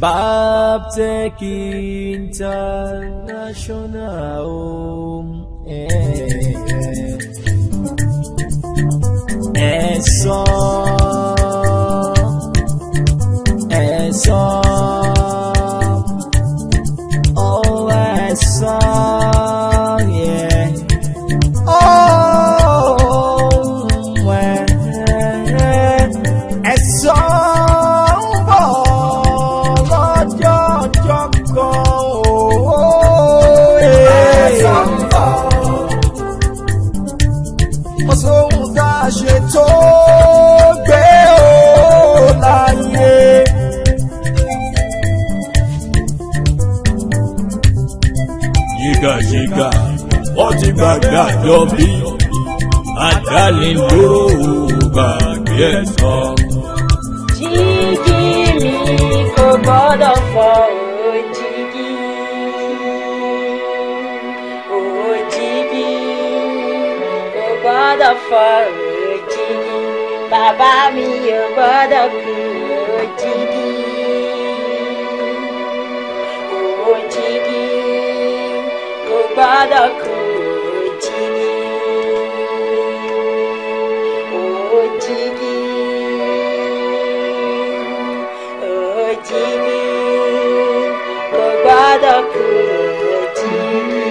Babtech International. Ẹ̀san ẹ̀san oh ẹ̀san yeah oh ẹ̀san ń bọ̀ lọ́jọ́ ọjọ́ kan oh ẹ̀san ń bọ̀ kò sóhun tá a ṣe tó gbé o láyé. Yígàyígà ó ti gbàgbé àjọ bí àdánilóró gbàgbé ẹ̀san. Jígí mi kò gbọ́dọ̀ fọ́ òjìgí. Òjìgí kò gbọ́dọ̀ fọ́ òjìgí. Bàbá mi ò gbọ́dọ̀ kú òjìgí. Òjìgí kò gbọ́dọ̀ kú òjìgí. Òjìgí. Òjìgí kò gbọ́dọ̀ kú òjìgí.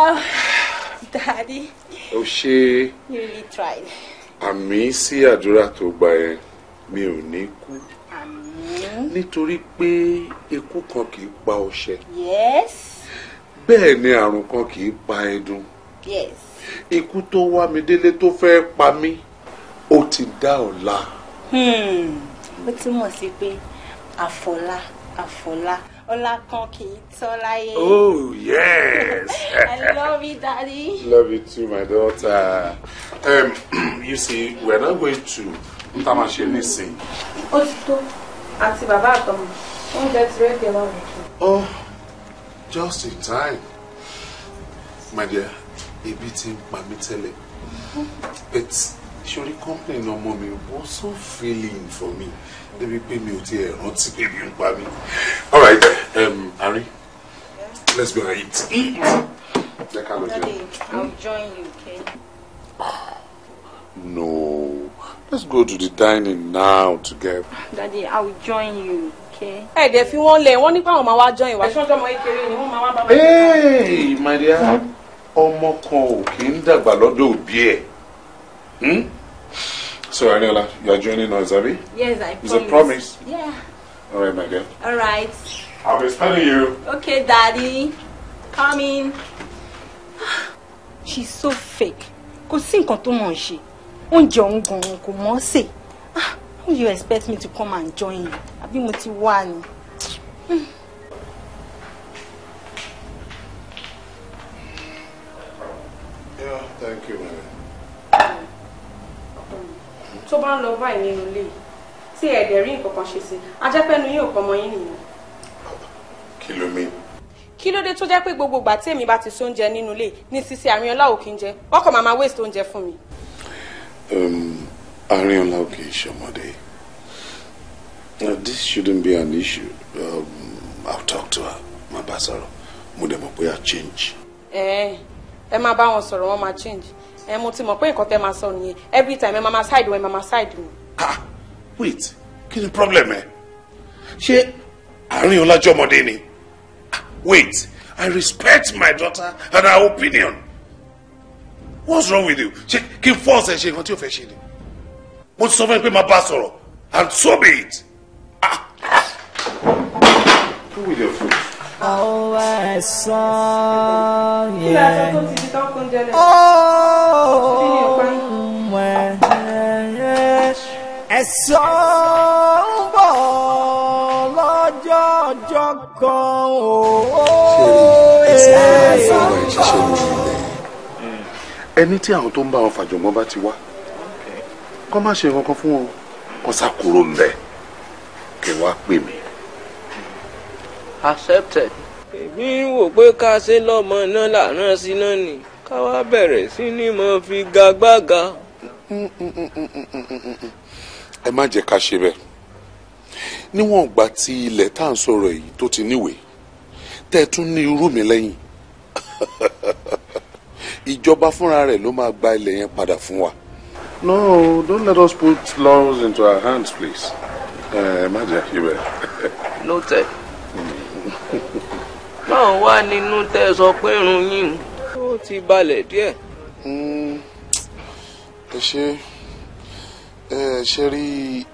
Oh, Daddy, Ó ṣe you really tried. Àmì sí àdúrà tó gbà yẹn, mi ò ní kú. Àmín. Nítorí pé ikú kan kì í pa ọṣẹ. Yes. Bẹ́ẹ̀ ni àrùn kan kì í pa ẹdun. Yes. Ikú tó wá mi délé tó fẹ́ pa mí, ó ti dá ọ̀la. Ó túmọ̀ sí pé àfọlá àfọlá ọlá kan kì í tán láyé. Oh yes. I love you, Daddy. Love you too, my daughter. You see, we're not going to n tá máa ṣe nísìnyí. Ó ti tó àti bàbá àtọmọ oúnjẹ ti ready wà lójú. Oh, just in time. My dear, ebi ti ń pa mí tẹ́lẹ̀. But sori company ọmọ mi was so feeling for me. Débi pé mi ò tiẹ̀ rántí pé ebi ń pa mí. All right, Ari, let's go and eat. Jẹ́ ká lọ jẹun. Daddy, I'll join you, okay? No, let's go to the dining now together. Daddy, I'll join you, okay? Ẹ dẹ̀ fi wọ́n lẹ̀ wọ́n ní pé àwọn máa wá join wa. Ẹ̀ṣọ́ ọmọ kékeré ni wọ́n máa wá bá wa. Hey, my dear, ọmọ kan ò kì í dàgbà lọ́dọ̀ òbí ẹ̀. Hmm? So, Ariola, you are joining us, abi? Yes, I It's a promise. promise. Yeah. All right, my dear. All right. I'll be expecting you. Okay, Daddy. Come in. She's so fake. Kò sí nǹkan tó mọ̀ ń ṣe. Oúnjẹ òun gan-an kò mọ̀ ọ́ sè. Ah, how you expect me to come and join you? Àbí mo ti wá ni? Yeah, thank you, my dear. Tó bá ń lọ báyìí nínú ilé yìí, tí ẹ dẹ̀ rí nǹkan kan ṣe sí, ajẹ́pẹ́nu yín ò kọ́ ọmọ yín nìyẹn. Kí ló mean? Kí ló dé tó jẹ́ pé gbogbo ìgbà tí èmi bá ti sóúnjẹ nínú ilé ní sísí Àríọlá ò kí ń jẹ, wọ́n kàn máa máa waste oúnjẹ fún mi. Ariola ò kì í ṣọmọdé. Now, this shouldn't be an issue. I'll talk to her. Má bá sọ̀rọ̀. Mo dẹ̀ mọ̀ pé a change. Ẹ ẹ máa bá wọn sọ̀rọ̀, wọ́n máa change. Ẹ mo ti mọ̀ pé nǹkan tẹ́ máa sọ nìyẹn. Every time ẹ máa máa side wọn, ẹ máa máa side mi. Ah, wait, kí ni problem ẹ? Ṣé Ariola jọmọdé ni? Ah, wait, I respect my daughter and her opinion. What's wrong with you? Ṣé kí n force ẹ ṣe nǹkan tí o fẹ́ ṣe ni? Mo ti sọ fún ẹ pé máa bá sọ̀rọ̀ and so be it. Ah, go with your food. Oh, ẹ̀san Kí la sọ tó yeah. ti di tán kó ń jẹ lẹ̀? Oh, ẹ̀san ń bọ̀ lọ́jọ́ ọjọ́ kan o. Ẹ̀sán ń ṣiṣẹ́ lórí ilẹ̀. Ẹni tí àwọn tó ń bá wọn fàjọ̀gbọ́n bá ti wá, kọ́ má ṣe nǹkan fún wọn, kọ́ sá kúrò ńbẹ̀, kẹ́ wá pè mí. Accepted. Èmi ń wò pé ká ṣe lọ́mọ náà làrán sí náà ni ká wá bẹ̀rẹ̀ sí ní mọ̀ fi gagbága. Ẹ má jẹ́ ká ṣe bẹ́ẹ̀. Níwọ̀n ìgbà tí ilẹ̀ tá à ń sọ̀rọ̀ yìí tó ti níwèé, tẹ́ ẹ tún ní irú mi lẹ́yìn, ìjọba fúnra rẹ̀ ló máa gba ilẹ̀ yẹn padà fún wa. No, don't let us put laws into our hands, please. Ẹ má jẹ́ ṣe bẹ́ẹ̀. Noted. Báwo wá nínú tẹ́ ẹ sọ pé irun yín ó ti balẹ̀ díẹ̀? Ẹ ṣe ẹ ṣe rí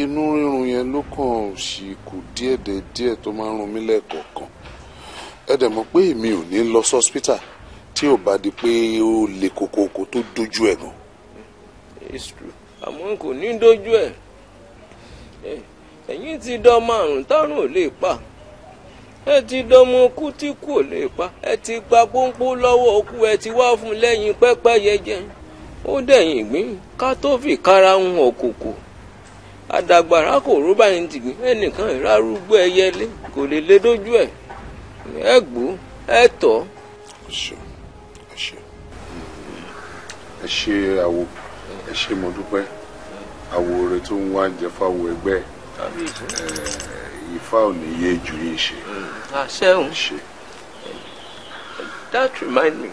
inú rírun yẹn ló kàn ṣì kù díẹ̀ díẹ̀ tó máa ń rún mí lẹ́ẹ̀kọ̀ọ̀kan. Ẹ dẹ̀ mọ̀ pé èmi ò ní lọ sọ́spítà tí ò bá di pé ó le kókókó tó dojú ẹ̀ gan. It's true. Àmọ́ kò ní dojú ẹ̀. Ẹ̀yin ti dán márùn-ún tárùn ò lè pa. Ẹ ti dánmọ kú tí kú ò lè pa. Ẹ ti gba pọ́npọ́ lọ́wọ́ òkú, ẹ ti wá fún lẹ́yìn pẹ́pẹ́yẹ jẹ. Ó dẹ̀yìn ìgbín ká tó fi kára hun ọ̀kòkò. Àdàgbàrá kò rú báyìí tìgbín, ẹnìkan ìrárúgbó ẹyẹlé kò lè lé dójú ẹ̀. Ẹ gbó, ẹ tọ̀. Ẹ ṣé, ẹ ṣé, ẹ ṣé àwo, ẹ ṣé mo dúpẹ́. Àwo rẹ tó ń wá jẹ fáwọn ẹgbẹ́ Ifá ò ní yé ju yín ṣe. Àṣẹ òun. That remind me,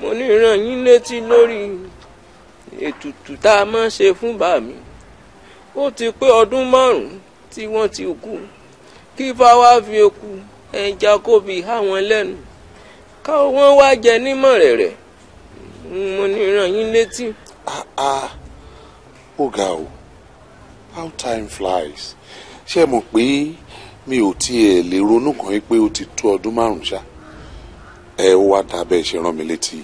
mo ní rán yín létí lórí ètùtù tá a máa ń ṣe fún bàmí. Ó ti pé ọdún 5 tí wọ́n ti kú. Kí Ifá wá fi eku ẹja kó fi há wọn lẹ́nu, káwọn wọ́n wá jẹ nímọ̀ rẹ̀rẹ̀. Mo ní rán yín létí. Ó ga o, how time flies. Ṣé ẹ mọ̀ pé mi ò tiẹ̀ lè ronú kàn yín pé ó ti tó ọdún 5 ṣá? Ẹ wá dà bẹ́ẹ̀ ṣe rán mi létí.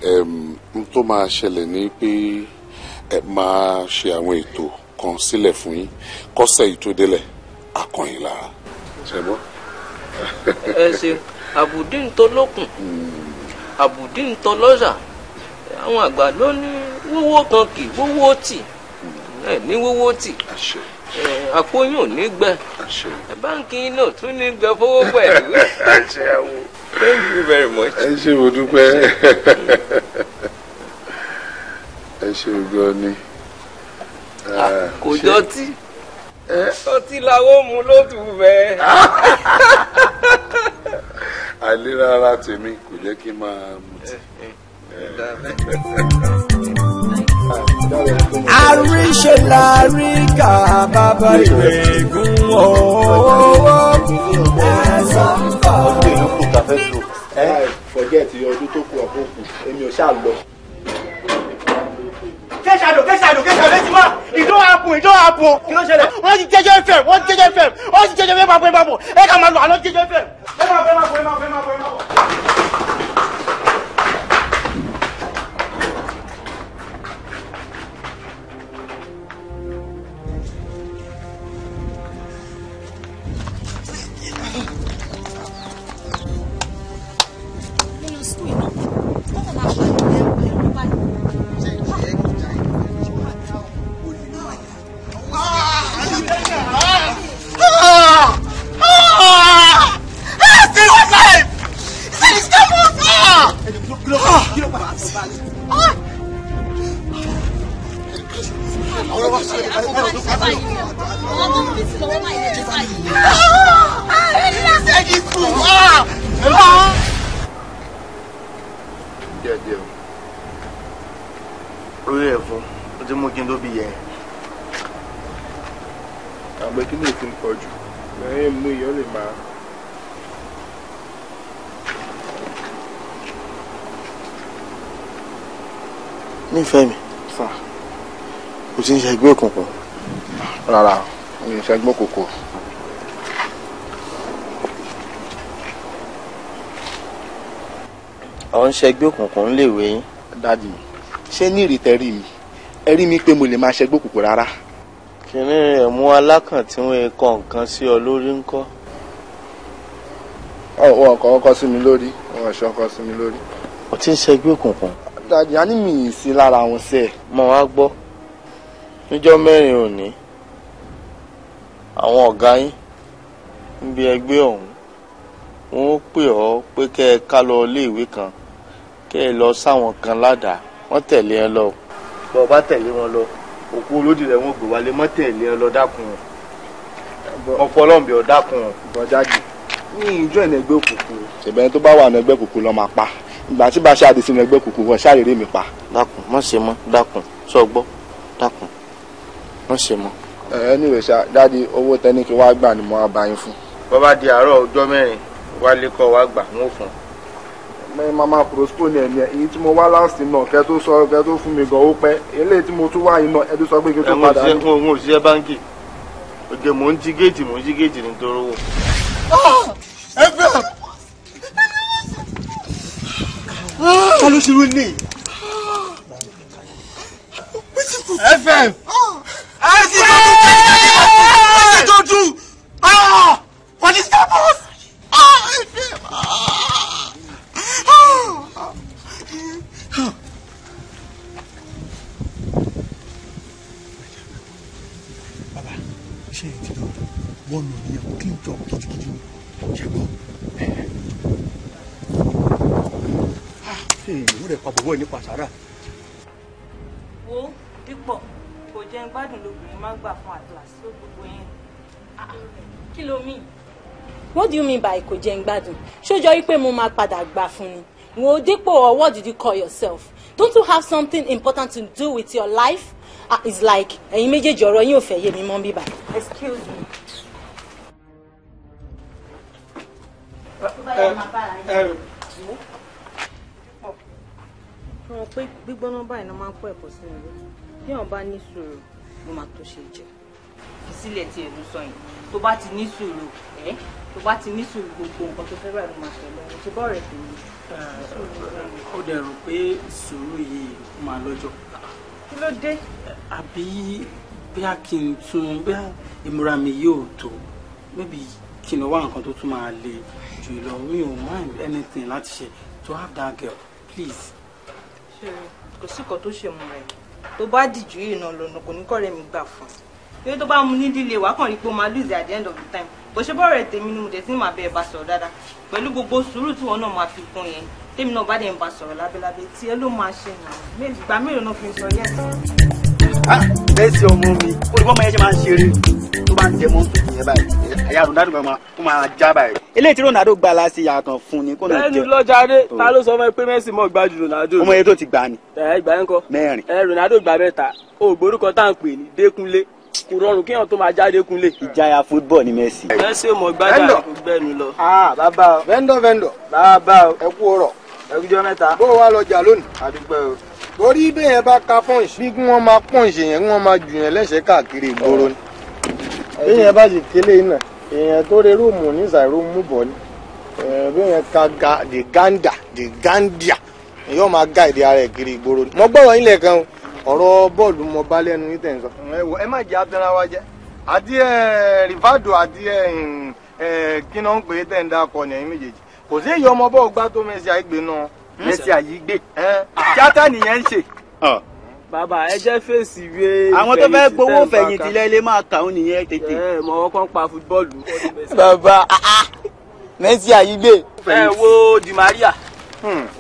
N tó máa ṣẹlẹ̀ ni pé ẹ máa ṣe àwọn ètò kan sílẹ̀ fún yín kọ́sẹ̀ yìí tó délẹ̀ akọ̀yìn lára. Ṣé bọ́? Ẹ ṣe àbùdí ń tọ́ lókun, àbùdí ń tọ́ lọ́sà. Àwọn àgbà ló ní wúwo kan kì wúwo tì, ẹ ní wúwo tì, àpò yín ò ní gbẹ, báńkì yín náà tún ní gbẹ fowó pẹ̀lú. Thank you very much. Ẹ ṣé mo dúpẹ́. Ẹ ṣé gan ni. Kò jọtí, ọtí làwọn mú lótú bẹ́ẹ̀. Àìlera ara tèmi kò jẹ́ kí n máa mutí. Àríṣe láríkà bàbá ìrègùn owó ẹ̀sán bọ̀. Ọdún ìlú kù ká fẹ́ lò. Forget ọdún tó kù àkókò, èmi ò ṣáà lọ. Kẹ́sàdò kẹ́sàdò kẹ́sàdò ti wá ìdó àpò ìdó àpò kí ló ṣẹlẹ̀? Wọ́n ti jẹ́jọ́ FM, wọ́n ti jẹ́jọ́ FM, wọ́n ti jẹ́jọ́ FM, ẹ máa bọ̀ ẹ máa bọ̀ ẹ ká máa lọ àlọ́ jẹ́jọ́ FM. Ẹ máa bọ̀ ẹ máa bọ̀ ẹ máa bọ̀ ẹ máa bọ̀ ẹ máa bọ̀. Orí ẹ̀fọn ó ti mú kí n tó bí yẹ. Àgbẹ̀ kí ni èsì ń pọ̀ jù lẹ́yìn mú iyọ̀ lè máa. Nífẹ̀ẹ́ mi, o ti ń ṣe ẹgbẹ́ òkùnkùn. Rárá, mi ò ṣe ẹgbẹ́ òkùnkùn. Ọ̀ ń ṣe ẹgbẹ́ òkùnkùn léèwé yín. Dádì, ṣé ní ìrìtẹ́ rí mi? Ẹ rí mi pé mo lè máa ṣẹgbẹ́ òkùnkùn rárá. Kìnní ẹ̀mú alákàn tí wọ́n kọ nǹkan sí ọ lórí ńkọ́? Wọn kọ ọkọ sí mi lórí, wọn ṣe ọkọ sí mi lórí. O ti ń ṣẹgbẹ́ òkùnkùn. Dádì, a ní mi ì sí lára wọn sẹ́ẹ̀. Mo wá gbọ́, níjọ́ 4 òní, àwọn ọ̀gá yín níbi ẹgbẹ́ ọ̀hún, wọ́n ó pè ọ́ pé kẹ́ ẹ ká lọ iléèwé kan, kẹ́ ẹ lọ sáwọn kan ládàá, wọ́n tẹ̀lé ẹ lọ. Bọ́ ọ bá tẹ̀lé wọn lọ, Òkú olódì rẹ̀ wọ́n gbé wálé mọ́ tẹ̀lé ẹ lọ dákun. Ọ̀pọ̀lọ́m̀bẹ̀ ọ̀ dákun. Bọ̀dájì ní ìjọ ìnà ẹgbẹ́ òkùnkùn. Ṣèbẹ́ni tó bá wà ní ẹgbẹ́ òkùnkùn ló máa pa. Ìgbà tí bá ṣáàdì sínú ẹgbẹ́ òkùnkùn wọ́n ṣàrèrè mi pa. Dákun má ṣe mọ́ dákun sọ gbọ́ dákun má ṣe mọ́. Anyway ṣá dáàdi owó tẹ́ni kí wàá gbà ni mo wá bá yín fún. Bọ́ bá di àárọ̀ ọjọ́ mẹ́rin wálé kọ́ wá gbà wọ́n fún un. Mẹ́rin máa máa postpone ẹ̀mí ẹ̀ èyí tí mo wá last náà kẹ́ tó sọ kẹ́ tó fún mi gan ó pẹ́ eléyìí tí mo tún wá yìí náà ẹ tó sọ pé kí n tó padà ní. N ò ṣiṣẹ́ báńkì òjò mò ń jí géètì mò ń jí géètì nítorí owó. Ẹ fẹ́ ta ló ṣerú ilé FM ẹ ti tó do what is that boss FM. Bàbá ṣé ẹ ti lọ wọ́n lò ní ẹ̀kọ́ clean job gidigidi ni ṣe gbọ́. Ó rẹ̀ pa bọ̀bọ̀ nípa sàrà. Wo dípò kò jẹ́ ń gbádùn lóbìnrin má gbà fún Atlas ló gbogbo yẹn. Kí ló mean? What do you mean by kò jẹ́ ń gbádùn? Ṣó jọ wípé mo máa padà gbà fún ni? Wo dípò or what did you call yourself? Don't you have something important to do with your life? It's like ẹ̀yin méjèèjì ọ̀rọ̀ yín ò fẹ́ yé mi mọ́ bíbá. Excuse me. Mo pé gbígbóná báyìí náà máa ń kó ẹ̀kọ́ sínú ilé. Bí wọ́n bá ní sùúrù ló máa tó ṣe jẹ. Fi sílẹ̀ tí èlú sọ yìí. Tó bá ti ní sùúrù ẹ́ tó bá ti ní sùúrù gbogbo nǹkan tó fẹ́ rà ló máa tẹ̀ lọ́wọ́. Ṣé bọ́ọ̀rẹ̀ tèmi? Ó dẹ̀ rò pé sùúrù yìí máa lọ́jọ́. Kí ló dé? Àbí bí a kì í tún bí ìmúra mi yóò tó maybe kí n lọ wá nǹkan tó tún máa le jù lọ. Mi ò mind anything láti ṣe to have that girl, please. Ṣé kò sí nǹkan tó ṣe mú rẹ̀ tó bá dìjú yìí náà lọ́nà kò ní kọ́rẹ́ mi gbà fún un. Bí tó bá mu ní líle wàá kàn rí pé ó máa lose at the end of the time. Bó ṣe bọ́ọ̀rẹ̀ tèmi ni mo dẹ̀ sí máa bẹ́ẹ̀ bá sọ̀rọ̀ dáadáa pẹ̀lú gbogbo sùúrù tí wọn náà máa fi kún yẹn tèmi náà bá dẹ̀ ń bá sọ̀rọ̀ lábẹ́lábẹ́ tí ẹ ló máa ṣe nà ìgbà mélòó náà fi ń sọ yẹn. Bẹ́ẹ̀sì ọmọ mi olùkọ́ ọmọ yẹn ṣe máa ń ṣeré tó bá ń tẹ mọ́tò yẹn báyìí àyà Ronaldo máa ó máa já báyìí. Eléyìí tí Ronaldo gbà láti yàtọ̀ fún ni kó náà jẹ. Bẹ́ẹ̀ni lọ́jàre ta ló sọ fún ẹ pé Messi mọ̀ gbá ju Ronaldo. Ọmọ yẹn tó ti gbà ni. Ẹ ìgbà yẹn kọ́. Mẹ́rin. Ẹ Ronaldo gbà mẹ́ta ògbórúkọ tá à ń pè ní Dékúnlé kò rọrùn kéèyàn tó máa jáde Kúnlé. Ìjáyà football ni Messi. Messi ò mọ̀ gbájà kò gbẹ́nu lọ. Ah bàbá o. Vendor vendor. Bàbá o. Ẹ kú ọ̀rọ̀. Ẹ kújọ́ mẹ́ta. Bó o wá lọ jà lónìí. Àdúpẹ́ o. Torí bẹ́ẹ̀ bá ka pọ́ǹsì bí kí wọ́n máa pọ́ǹsì yẹn kí wọ́n máa jù yẹn lẹ́sẹ̀ káàkiri ìgboro ni. Bí yẹn bá sì kélé iná èèyàn tó re rúùmù ní ìsàrò mú bọ̀ ni. Bí yẹn ka ga the ganda the gandia yóò máa ga ìdí ara ẹ̀ kiri ìgboro ni. Mo gbọ́rọ̀ yín lẹ́ẹ̀kan o ọ̀rọ̀ bọ́ọ̀lù mo bá lẹ́nu yín tẹ̀ ń sọ. Ẹ má jẹ́ abẹ́rẹ́ wa jẹ́ àti Rivaldo àti kí náà ń pè é tẹ̀ ń dákọ ní ẹ̀yìn méjèèjì kò sí èyí ọmọ bọ́ọ̀ gbá tó Messi àìgbé náà. Messi àyígbé tíátà nìyẹn ń ṣe. Bàbá ẹ jẹ́ fèsì wé. Àwọn tó fẹ́ gbowó fẹ̀yìntì lẹ́lẹ́ máa kà ó nìyẹn tètè. Ẹ mọ ọkàn pa fútbọ́ọ̀lù. Bàbá Messi àyígbé. Ẹ wo Di Maria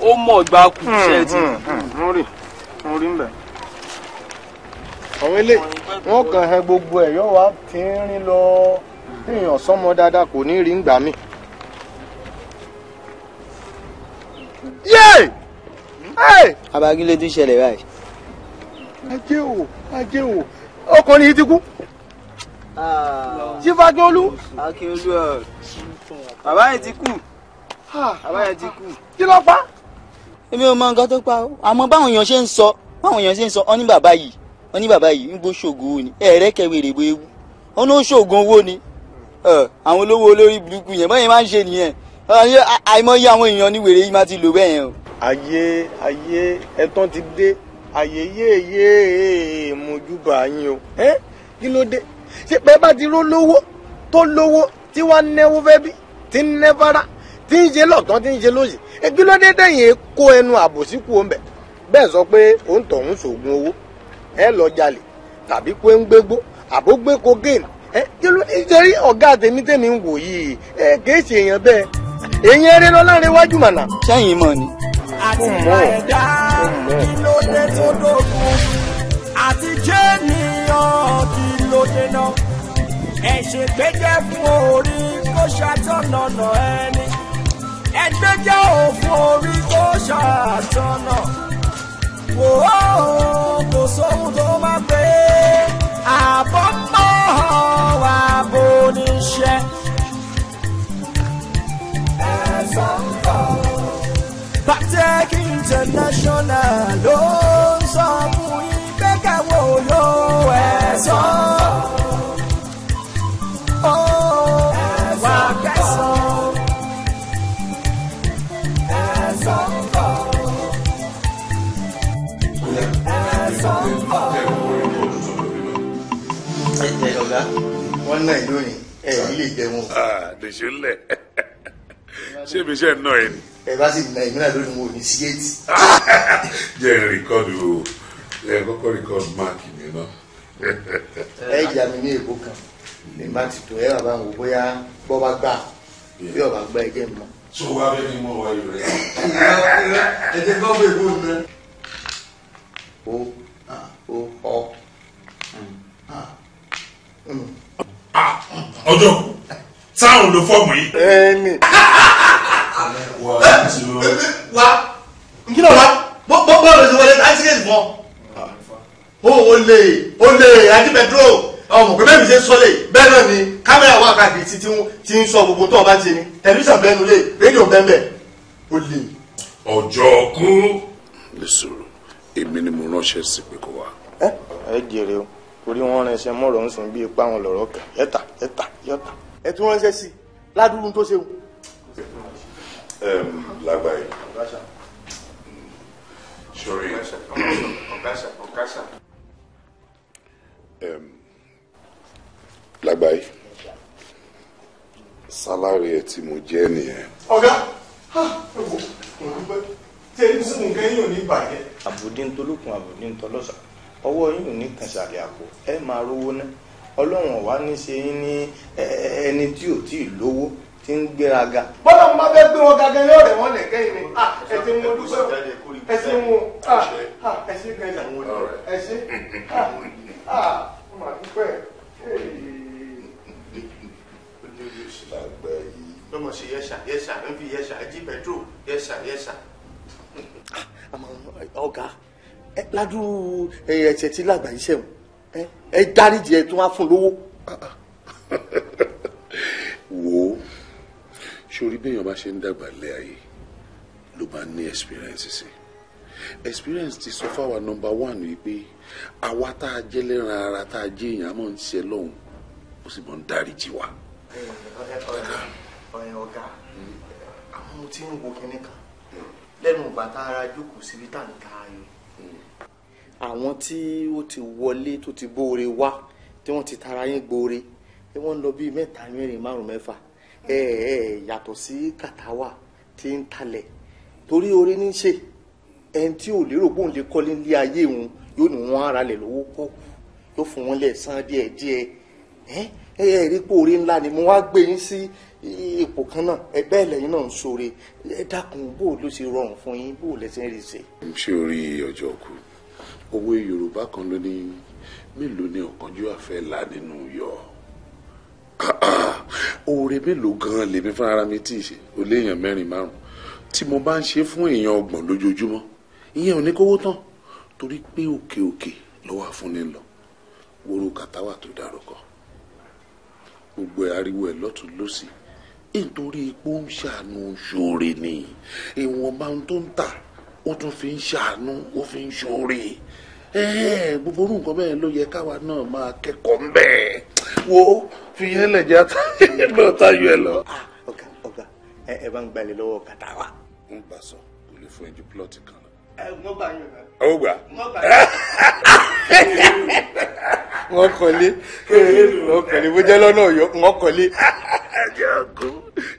ó mọ̀ gbá kù iṣẹ́ ti. Mo rí mo rí mbẹ̀. Àwọn ilé wọn kàn hẹ gbogbo ẹ̀ yóò wá tínrín lọ téèyàn sọmọ dáadáa kò ní rí ngbà mí. Yéè! Abagílé tún ṣẹlẹ̀ báyìí. Ajé o ajé o ọkùnrin yìí ti kú. Chief Akínolú. Akínolú ẹ bàbá yẹn ti kú bàbá yẹn ti kú. Kí ló pa? Èmi ò mọ nǹkan tó pa o àmọ́ báwọn èèyàn ṣe ń sọ báwọn èèyàn ṣe ń sọ ọ ní bàbá yìí ọ ní bàbá yìí ń gbó ṣògo owó ni ẹ̀ẹ́rẹ́ kẹwèrè bó ewu ọ ní ó ṣògùn owó ni àwọn olówó olórí burúkú yẹn báyìí máa ń ṣe nìyẹn àìmọye àwọn èèyàn ní wèrè yìí máa ti lò bẹ́ẹ̀ yẹn o. Ayé ayé ẹ̀tàn ti dé ayé yéèyé mojúbà yín o kí ló dé ṣé pé bá ti ró lówó tó lówó tí wàá náwó fẹ́ bí tí ń ná fara tí ń ṣe lọ́tàn tí ń ṣe lóṣì kí ló dé dẹ̀yìn kó ẹnu àbòsí kú òun bẹ̀ bẹ́ẹ̀ sọ pé òun tọ̀hún ṣògùn owó ẹ lọ jalè tàbí pé ń gbégbó àbó gbé cocaine ẹ kí ló dé ṣe rí ọ̀gá tèmi tèmi ń wò yìí ẹ kì í ṣe èèyàn bẹ́ẹ̀ èèyàn eré lọ láàrin iwájú mànà. Sẹ́yìn mọ̀ ni. Àti ẹ̀dá kí ló dé tó dógún àti jẹ́ ní. Kí ló dé náà? Ẹ ṣe gbẹ́jẹ́ fún orí kó ṣàtọ̀nà ẹni. Ẹ gbẹ́jẹ́ òfin orí kó ṣàtọ̀nà. Wò ó, kò sóhun tó máa pé àbọ̀ mọ́ wà bó níṣẹ́. Ẹ̀sán ń bọ̀. Patek International ló ń sọ fún yín pé kẹ́wọ́ yóò ẹ̀sán. Ó wà kẹsàn-án. Ẹ̀sán ń bọ̀. Ẹ̀sán ń bọ̀. Ẹ ọ̀gá, wọ́n náà lónìí ẹ ní lè jẹun. Lèṣe ńlẹ̀ ṣé ibi iṣẹ́ náà ẹ ni. Ẹ bá sì na ìmíràn lónìí mo ní sígéètì. Jẹ́ ẹ rìkọ́dù, ẹ kọ́kọ́ rìkọ́dù máàkì mi náà. Ẹ yà mí ní èbó kan ní bá ti tó ẹ bàbá wò bóyá bọ́ bá gbà bí ọba gbà ẹ jẹ́ mọ́. Tó wá bẹ́ẹ̀ ni mo wáyò rẹ̀. Ẹ jẹ́ gbọ́ fún èbó mi. O o ọ. Ọjọ́ táwọn ló fọ́ọ̀mù yìí. Ẹni. Wa nkí náà wa bọ́ọ̀lù ṣe wọlé accident mọ́. O lè o lè àti pẹtrol ọmọ pé bẹ́ẹ̀ mi ṣe sọ lè bẹ́ẹ̀ náà ni kámẹ́rà wà káàkiri tí ń sọ gbogbo tó o bá ń ṣe ni tẹlifíṣàn bẹ́ẹ̀ nulẹ̀ rédíò bẹ́ẹ̀ bẹ́ẹ̀ o lè. Ọjọ́ kú. Lè sọ̀rọ̀ èmi ni mo ránṣẹ́ sí pé kó wá. Ẹ jèrè o, torí wọ́n ránṣẹ́ mọ́rọ̀ ń sìn bí ipá wọn lọ̀rọ̀ kan yẹ́ta yẹ́ta yẹ́ta. Ẹ tún ránṣẹ́ sí i ládùúgbò tó ṣe wù. Lágbàáyé sori lágbàáyé sálárì ẹ tí mo jẹ́ nìyẹn. Ọ̀gá, ẹ wò ó dúpẹ́ tí ẹni sùn nǹkan yín ò ní bàjẹ́. Àbùdí ń tolókun, àbùdí ń tọlọ́sà, ọwọ́ yín ò ní kàn sàlẹ̀ àpò, ẹ máa rówó ná. Ọlọ́run ọ̀wá ní ṣe yín ní ẹni tí ò tí ì lówó tí ń gbéraga. Bọ́lá mo máa fẹ́ gbé wọn gangan yóò rẹ̀ wọ́n lẹ̀ kẹ́yìn ni. Ẹ ti mú dúpẹ́, ẹ ti mú, ẹ ṣe kẹjà, ẹ ṣe mo máa dúpẹ́. Lọ́mọ ṣe yẹ́sà yẹ́sà ń fi yẹ́sà jí pẹ̀tró yẹ́sà yẹ́sà. Ọ̀gá, ládùú ẹ̀ṣẹ̀ tí lágbàáyé ṣẹ̀wọ̀n ẹ dáríjì ẹ tún wá fún lówó. Wo sórí béèyàn bá ṣe ń dàgbà lé ayé ló bá ní experience sí. Experience ti sọ fáwa number one wípé àwa tá a jẹ́ lẹ́ran ara tá a jẹ́ èèyàn á mọ̀ ń ṣe lọ́hùn ó sì mọ̀ ń dáríjì wa. Ọ̀gá, àwọn mo ti ń wo kinní kan lẹ́nu ìgbà tá a ra jókòó síbi tá à ń ta ayò. Àwọn tí ó ti wọlé tó ti bóore wá tí wọ́n ti tara yín gbóore wọ́n ń lọ bíi mẹ́ta mẹ́rin márùn mẹ́fà ẹ ẹ yàtọ̀ sí kàtàwà tí ń talẹ̀ torí oore ní í ṣe ẹni tí ò lérò pé òun lè kọ́lé ní ayé òun yóò ní wọ́n ara lẹ̀ lówó pọ̀ yóò fún wọn lẹ̀ san díẹ̀ díẹ̀. Ẹ ẹ rí pé oore ńlá ni mo wá gbé yín sí ipò kan náà, ẹ bẹ́ẹ̀ lẹ́yìn náà ń ṣoore. Ẹ dákun, bó ló ṣe rọrùn fún yín, bó lẹ ṣe ń rí ṣe. Ṣé orí ọjọ́ kù òwe Yorùbá kan ló ní mélòó ni ọ̀kánjúwà àfẹ́ là nínú yọ oore mélòó gan-an lèmi fúnra ara mi tí ì ṣe ò léèyàn mẹ́rin márùn tí mo bá ń ṣe fún èèyàn 30 lójoojúmọ́, ìyẹn ò ní kówó tán torí pé òkè òkè lọ́wọ́ àfúnni lọ. Wóró kàtàwà tó dárúkọ gbogbo ariwo ẹ̀ lọ́tún lọ́sì nítorí pé ó ń ṣàánú ṣoore ni ìwọ̀nba tó ń tà ó tún fi ń ṣàánú, ó fi ń ṣoore. Gbogbo orú nǹkan bẹ́ẹ̀ ló yẹ káwa náà máa kẹ́kọ̀ọ́ ń bẹ́ẹ̀. Wo fi yẹn lẹ̀ jẹ́ náà táyọ̀ ẹ lọ. Ọ̀gá ọ̀gá, ẹ bá ń gbalẹ̀ lọ́wọ́ kàtàwà. Ń gbà sọ kò lè fún ẹjú plọ́ọ̀tì kan lọ. Ẹ wọ́n gbà yín ọ̀gá. Ó gbà. Wọ́n kọ́lé, wọ́n kọ́lé, bó jẹ́ lọ́nà Ọ̀yọ́ wọ́n kọ́lé. Ẹ jẹ́ ọkọ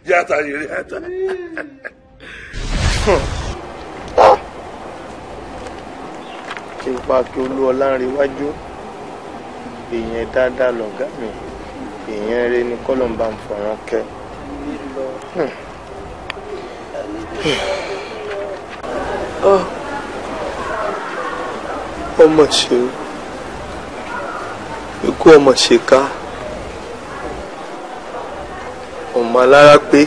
jẹ́ àtàyè rí àtà. Ipa kí olú ọlánrewájú èèyàn dáadáa lọ̀gá mi, èèyàn rẹ ni kọ́lọ́mbà ń fọ̀rọ̀ kẹ́. Ọmọ ṣe o. Ikú ọmọ ṣèkà, ọmọ alára pé.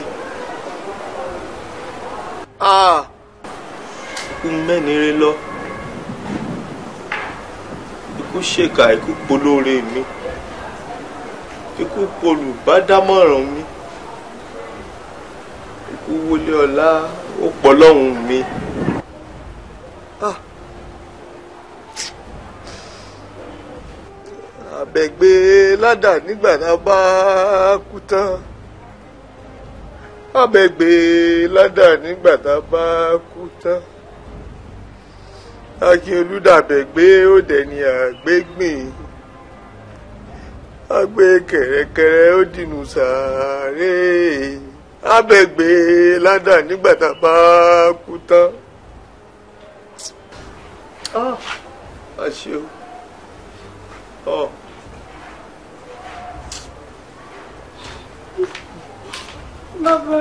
Ikú mẹ́nire lọ, ikú ṣèkà, ikú polóore mi, ikú polùbádámọ̀ràn mi, ikú wọlé ọlá ó pọ̀ lọ́hùn mi. Àbẹ̀gbé ládà nígbà tá a bá kú tán, àbẹ̀gbé ládà nígbà tá a bá kú tán. Akínolú dàbẹ̀gbé ó dẹ̀ ní àgbégbìn, àgbé kẹ̀rẹ̀kẹ̀rẹ̀ ó dìnnú sàárè. Àbẹ̀gbé ládà nígbà tá a bá kú tán. Àṣé o. Bàbá,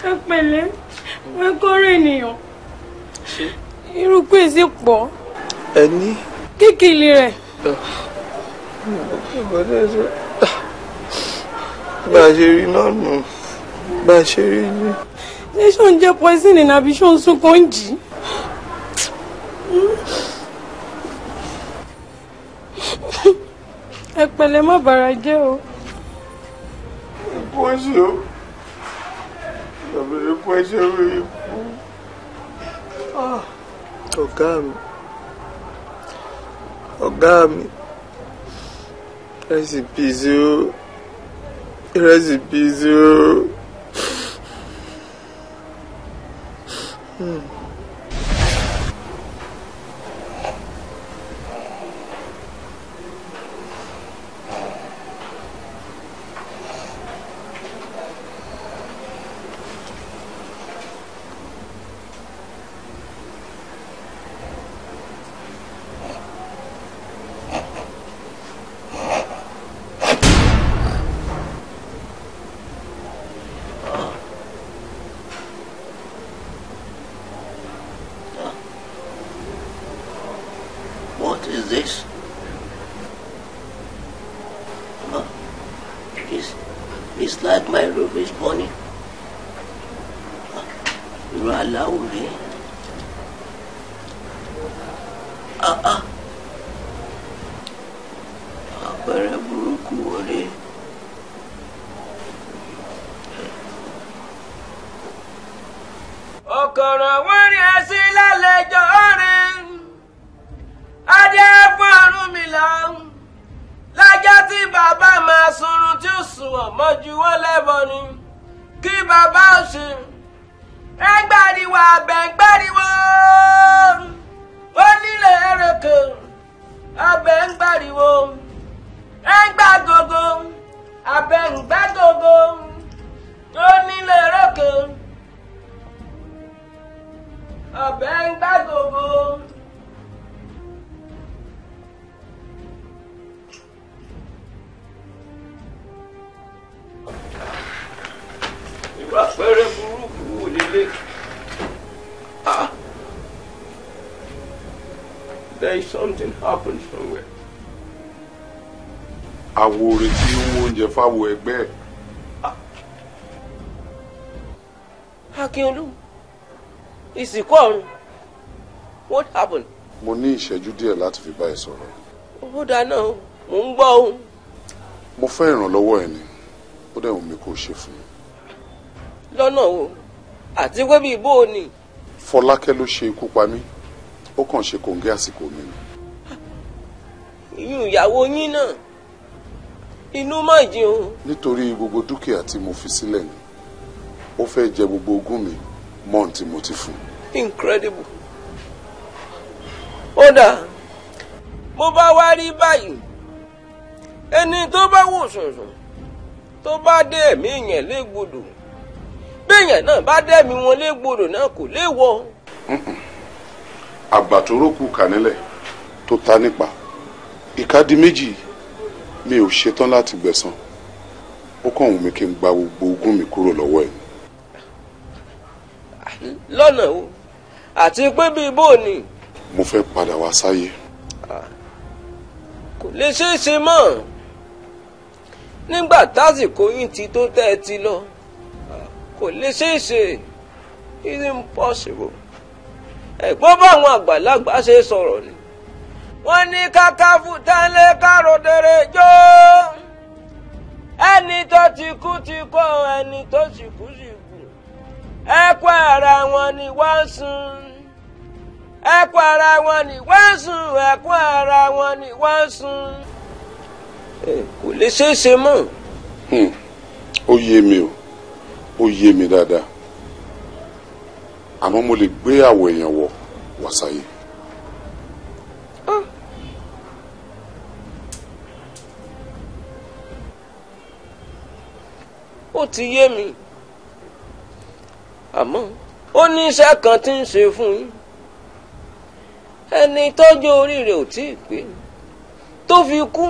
ẹ pẹ̀lẹ́, ẹ kórè ènìyàn. Irú pèsè pọ̀. Ẹni. Kíkìlì rẹ̀. Bá a ṣe rí náà nù, bá a ṣe rí ní. Ṣé ṣó ń jẹ poison ní àbí ṣó ń sunkún ń jì? Ẹ pẹ̀lẹ́, má bàrà jẹ́ o. Ikú ẹsẹ̀ o, bàbá ikú ẹsẹ̀ o, ikú. Ọ̀gá mi, ọ̀gá mi, rest in peace o, rest in peace o. What is this? It's like my roof is burning. Irú aláwọ̀ rèé. Àpẹẹrẹ burúkú wo rèé? Ọ̀kọ̀rọ̀ wọ́n rí ẹsìn lálejò rìn. Adé fún Ọ̀rúnmìlà. Lájọ́ tí bàbá máa sunrun tí ó sùnwọ̀n mọ́jú wọ́n lẹ́bọ ni. Kí bàbá ò ṣe. Ẹ gbàdíwọ̀ abẹ́ gbàdíwọ̀. Ó nílé ereke. Abẹ́ ń gbàdíwọ̀. Ẹ gbà gógó. Abẹ́ ń gbà gógó. Ó nílé ereke. Abẹ́ ń gbà gógó. Irú àpẹẹrẹ burúkú wo lélẹ̀? There is something happened somewhere. Àwo retí owó oúnjẹ fáwọn ẹgbẹ́ ẹ̀. Akínolú, ìsìnkú ọ̀run, what happened? Mo ní ìṣẹ́jú díẹ̀ láti fi bá ẹ sọ̀rọ̀. Ó dáná, mò ń gbọ́ o. Mo fẹ́ ìrànlọ́wọ́ ẹ ni, ó dẹ̀ wù mí kó o ṣe fún mi. Lọ́nà wo? Àti pé bí ibo ni? Fọlákẹ́ ló ṣe ikú pa mí, ó kàn ṣe kòǹgẹ́ àsìkò mi ni. Ìyún ìyàwó yín náà, inú má jìn o. Nítorí gbogbo dúkìá tí mo fi sílẹ̀ ni, ó fẹ́ jẹ gbogbo ogún mi mọ́ ohun tí mo ti fún. Incredible. Ó dáa, bó bá wá rí báyìí, ẹni tó bá wò sùnsùn tó bá dé ẹ̀mí yẹn légbodò, béèyàn náà bá dẹ́mi wọn légbodò náà kò léwọ. Àgbà tó rókù kà nílẹ̀ tó ta nípa ìka di méjì, mi ò ṣetán láti gbẹ̀san, ó kàn wù mí kí n gba gbogbo ogún mi kúrò lọ́wọ́ ẹ̀. Lọ́nà o, àti pé bí ibo ni? Mo fẹ́ padà wá sáyé. Kò lè ṣeé ṣe mọ́ nígbà tásìkò yín ti tó tẹ́ ẹ ti lọ. Kò lè ṣeé ṣe, it's impossible. Ẹ̀gbọ́n báwọn àgbàlagbà ṣe sọ̀rọ̀ ni. Wọ́n ní káká fún tẹ́lẹ̀ káròdèrè jó. Ẹni tó ti kú ti kú, ẹni tó sì kú sì kú. Ẹ̀kọ́ ara wọn ni wọ́n sùn. Ẹ̀kọ́ ara wọn ni wọ́n sùn. Ẹ̀kọ́ ara wọn ni wọ́n sùn. Kò lè ṣeé ṣe mọ́. Ó yé mi o, ó yé mi dáadáa. Àmọ́ mo lè gbé àwọ̀ èèyàn wọ̀ wá sáyé. Ó ti yé mi, àmọ́ ó ní iṣẹ́ kan tí ń ṣe fún yín. Ẹni tọ́jú orí rẹ̀ ò tí ì pé tó fi kú,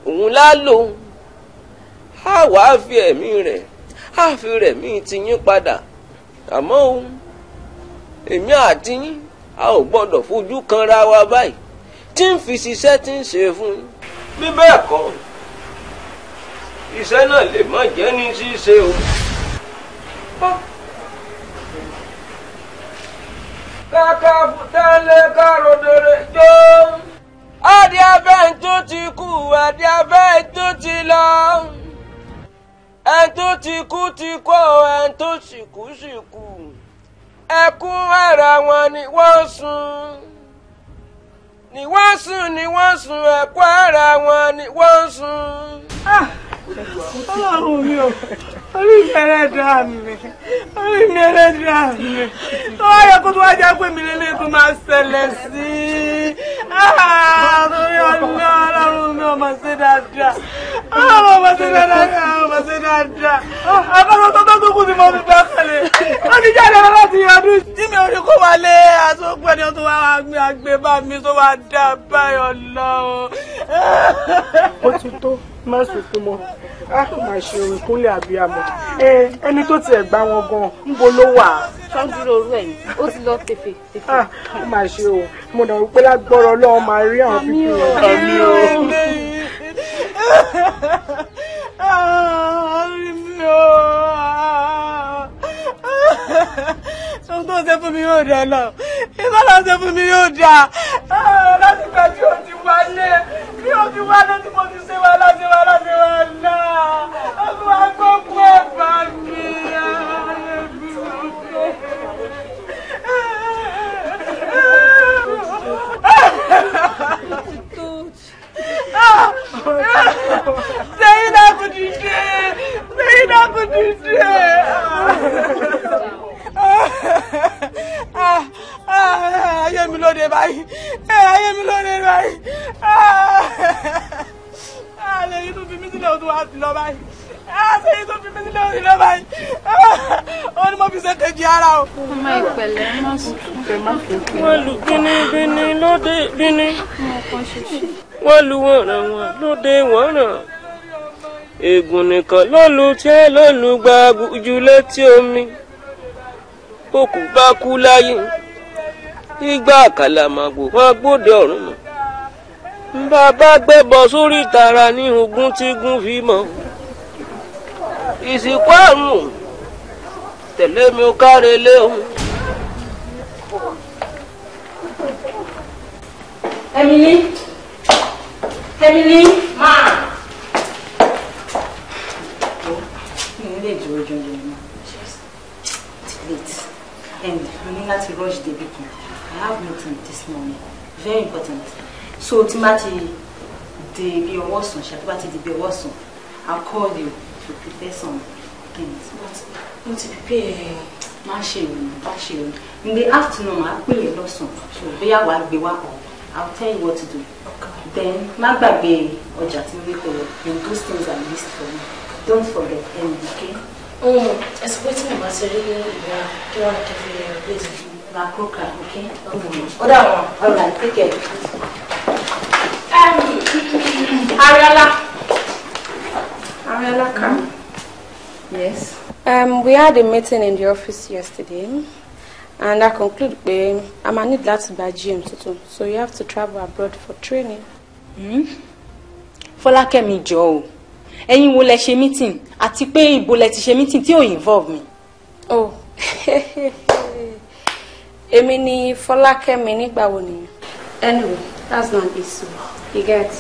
òun lá lò á wàá fi ẹ̀mí rẹ̀ á fi rẹ̀ mí ti yín padà. Àmọ́ òun, èmi àti yín a ò gbọ́dọ̀ fojú kanra wa báyìí tí ń fi ṣiṣẹ́ tí ń ṣe fún yín. Bí bẹ́ẹ̀ kọ́, iṣẹ́ náà lè má jẹ́ ní ṣíṣe o. Kàkà tẹ́lẹ̀ káròdèrè jó. Adé abẹ́ tó ti kú, adé abẹ́ tó ti lọ. Ẹn tó ti kú ti kú, ẹn tó sì kú sì kú. Ẹkún ara wọn ni wọ́n sùn. Ni wọ́n sùn, ni wọ́n sùn, ẹkún ara wọn ni wọ́n sùn. Ọlọ́run mi ò, orí mi ẹlẹ́dàá mi, orí mi ẹlẹ́dàá mi, tó wá yẹ kó tó wá jẹ́ pé mi lélẹ́ tó máa ṣẹlẹ̀ sí i. Torí Ọlọ́run mi ò máa ṣe dáadáa, ọlọ́run ò máa ṣe dáadáa, ò máa ṣe dáadáa. Àkọ́kọ́ tó tó kù tí mo fi gbá kalẹ̀, ó ti jáde lọ láti ọdún tí mi ò rí kó wá lé aṣọ́gbọ́n ẹni tó wá gbé àgbé bá mi tó wá dá báyọ̀ lọ. Ó ti tó, má sunkún mọ́. A máa ṣe ìkúnlẹ̀ àbíamọ. Ẹni tó tiẹ̀ gbá wọn gan, ńbo ló wà? Ṣọ́n dúró orú ẹ̀ ni, ó ti lọ tèfè tèfè. Ó máa ṣe o, mo dàn wípé lágbọ́rọ̀ Ọlọ́run máa rí àwọn pípín rẹ̀. Àmín o. Orí mi o. Ohun tó ṣe fún mi yóò dá lọ. Ìbá lọ ṣe fún mi yóò dá. Láti gbà tí o ti wálé, bí o ti wálé tí mo ti ṣe wàhálà ṣe wàhálà ṣe wàhálà. Ọkùnrin wa gbógun ẹ̀ bá mi. Sẹ́yìn náà kò dìde. Sẹ́yìn náà kò dìde. Ayé mi lóde báyìí. Ayé mi lóde báyìí. Lẹ́yìn tó fi mí sílẹ̀ o tó wá lọ báyìí. Sẹ́yìn tó fi mí sílẹ̀ o ti lọ báyìí. Ó ní mo fi ṣe kejì ara o. Ọmọ ìpẹ̀lẹ́ má sunkún. Wọ́n lu bínibíni lóde bíní. Wọ́n lu wọ̀nràn wọn lóde wọ̀nràn. Ègùn nìkan ló lu tiẹ́ ló lu gbàgùjú létí omi. Òkú bá kú láyé, ìgbà àkàlàmàgbò wọn gbóde ọ̀run mọ́. Bàbá gbẹ́bọ sórí tara ní ogún tí gún fi mọ́. Ìsìnkú àrùn tẹ̀lé mi ó káre lé òun. Emily, Emily, ma. Mi ò lè dúró jọjọ mọ́. It's late and mo ní láti rush débi kan. I have meeting this morning, very important. So tí má ti dé bí ọwọ́ sùn, ṣe tó bá ti di bí ọwọ́ sùn, I'll call you to prepare some things. But mo ti prepare, má ṣe ìròyìn, má ṣe ìròyìn. In the afternoon, màá pè é lọ́sàn-án. So bóyá wàá gbé wá ọ̀. I'll tell you what to do. Okay. Then, má gbàgbé ọjà tí mo ní kó lọ. And those things are list for you. Don't forget any, okay? Ẹ sọ pé tí mo bá ti rí ìwà kí wọ́n kí fi replace mi. La croca, okay? Ó dà wọ́n. All right, take care. Ariola. Ariola, come. Yes. We had a meeting in the office yesterday, and I conclude pé a máa need láti gba GM tuntun, so you have to travel abroad for training. Mm? Fọlákẹ́mi jọ o, ẹ̀yin wo lẹ ṣe meeting àti pé ibo lẹ ti ṣe meeting tí ò involve mi. Oh, èmi ni Fọlákẹ́mi nígbà wo nìyẹn. Anyway, that's not an issue. You get?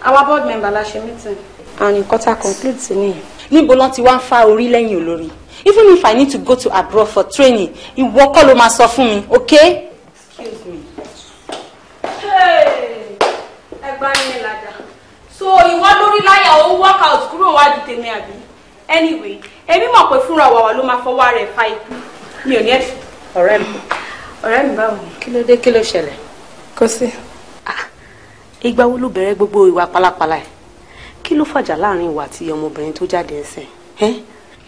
Our board member la ṣe meeting. And nǹkan tá a conclude sí nìyẹn. Níbo lọ́n ti wá ń fa orí lẹ́yìn olórí? Even if I need to go to abroad for training, ìwọ kọ́ ló máa sọ fún mi, okay? Excuse me. Hey! Ẹgbàá ní ládàá. So ìwọ lórí láyà ó work out kúrò wájú tèmi àbí? Anyway, èmi mọ̀ pé fúnra wàwà ló máa fọwọ́ rẹ̀ fa ikú. Mi ò ní ẹ̀sùn. Ọ̀rẹ́ mi. Ọ̀rẹ́ mi báwo ni? Kí ló dé, kí ló ṣẹlẹ̀? Kò sí. Ìgbà wo ló bẹ̀rẹ̀ gbogbo ìwà pálapàla ẹ̀? Kí ló fàjà láàrin ìwà àti ọmọbìnrin tó jáde ẹsẹ̀?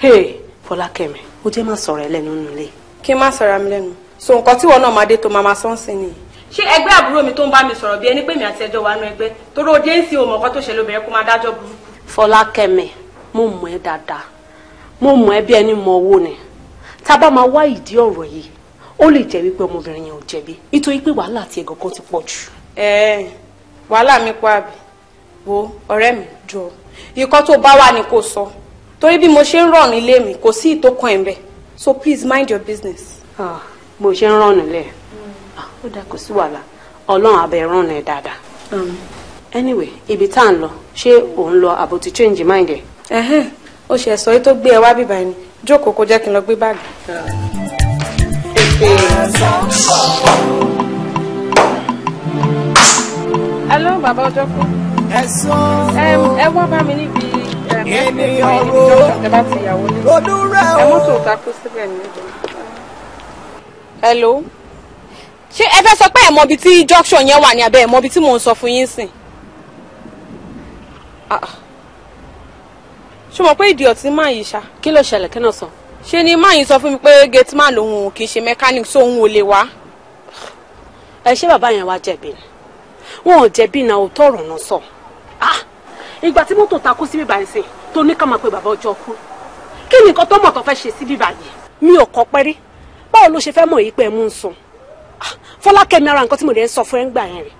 Ẹ́ Fọlákẹ́mi, ó jẹ́ má sọ̀rọ̀ ẹ lẹ́nu nílé. Kí n má sọ̀rọ̀ mi lẹ́nu. So nǹkan tí ìwọ náà máa dé tó máa máa sọ́nsìn nìyí. Ṣé ẹgbẹ́ àbúrò mi tó ń bá mi sọ̀rọ̀ bí ẹni pé mi àti ẹjọ́ wà nú ẹgbẹ́? Torí ó dé ń sin òmò kan tó ṣẹlẹ̀ obìnrin kó máa dájọ́ burúkú. Fọlákẹ́mi, mo mọ̀ ẹ́ dáadáa. Mo mọ̀ ẹ́ bí ẹni mọ owó ni. Tá a bá máa wá ìdí ọ̀rọ̀ yìí, ó lè jẹ́ wípé ọmọbìnrin yẹn ò jẹ̀bi nítorí pé wàhálà àti ẹ̀gàn kan ti pọ̀ jù. Ẹ̀ẹ́ wàhálà mi pọ̀ àbí? Wo ọ̀rẹ́ mi jọ, ikọ́ tó bá wà ní kò sọ. Torí bí mo ṣe ń rọ̀ nílé mi, kò sí ìtókan ẹ̀ ń bẹ̀. So please mind your business. Bó ṣe ń rọ̀ nílé, ó dáa, kò sí wàhálà. Ọlọ́run abẹ rán ẹ dáadáa. Anyway, ibi tá à ń lọ, ṣé òun lọ àbò ti change mind ẹ? Ẹ̀hẹ́n, ó ṣe ẹ̀sọ́ yìí tó gbé ẹ wá bíbá ẹni. Jókòó kó jẹ́ kí n lọ gbé báàgì. Hello, bàbá ọjọ́ kú. Ẹ wá bá mi níbi ènìyàn ro lọ́dún rẹ̀ o. Ẹ mọ́tò takú síbẹ̀ níbi. Hello. Ṣé ẹ fẹ́ sọ pé ẹ mọ ibi tí junction yẹn wà ní abẹ́ ẹ mọ ibi tí mò ń sọ fún yín sìn? Ṣé o mọ̀ pé ìdí ọ̀tí máa yìí ṣá? Kí ló ṣẹlẹ̀, kí náà sọ? Ṣé ni máa yìí sọ fún mi pé gate man lòun kì í ṣe mechanic, so òun ò lè wá. Ẹ ṣé bàbá yẹn wá jẹ̀bi ni? Wọn ò jẹ̀bi náà, òótọ́ ọ̀rọ̀ náà sọ. Ìgbà tí mọ́tò takú sí bíbá ẹ̀sìn tó ní ká máa pe bàbá ọjọ́ kú. Kí ni nǹkan tó mọ̀ tó fẹ́ ṣe sí bíbá yìí? Mi ò kọ́ pẹ́rí. Báwo ló ṣe fẹ́ mọ̀ yìí pé ẹ mú ń sùn? Fọlákẹ́mi, ara nǹkan tí mo lè sọ fún ẹ ń gbà yẹn rẹ̀.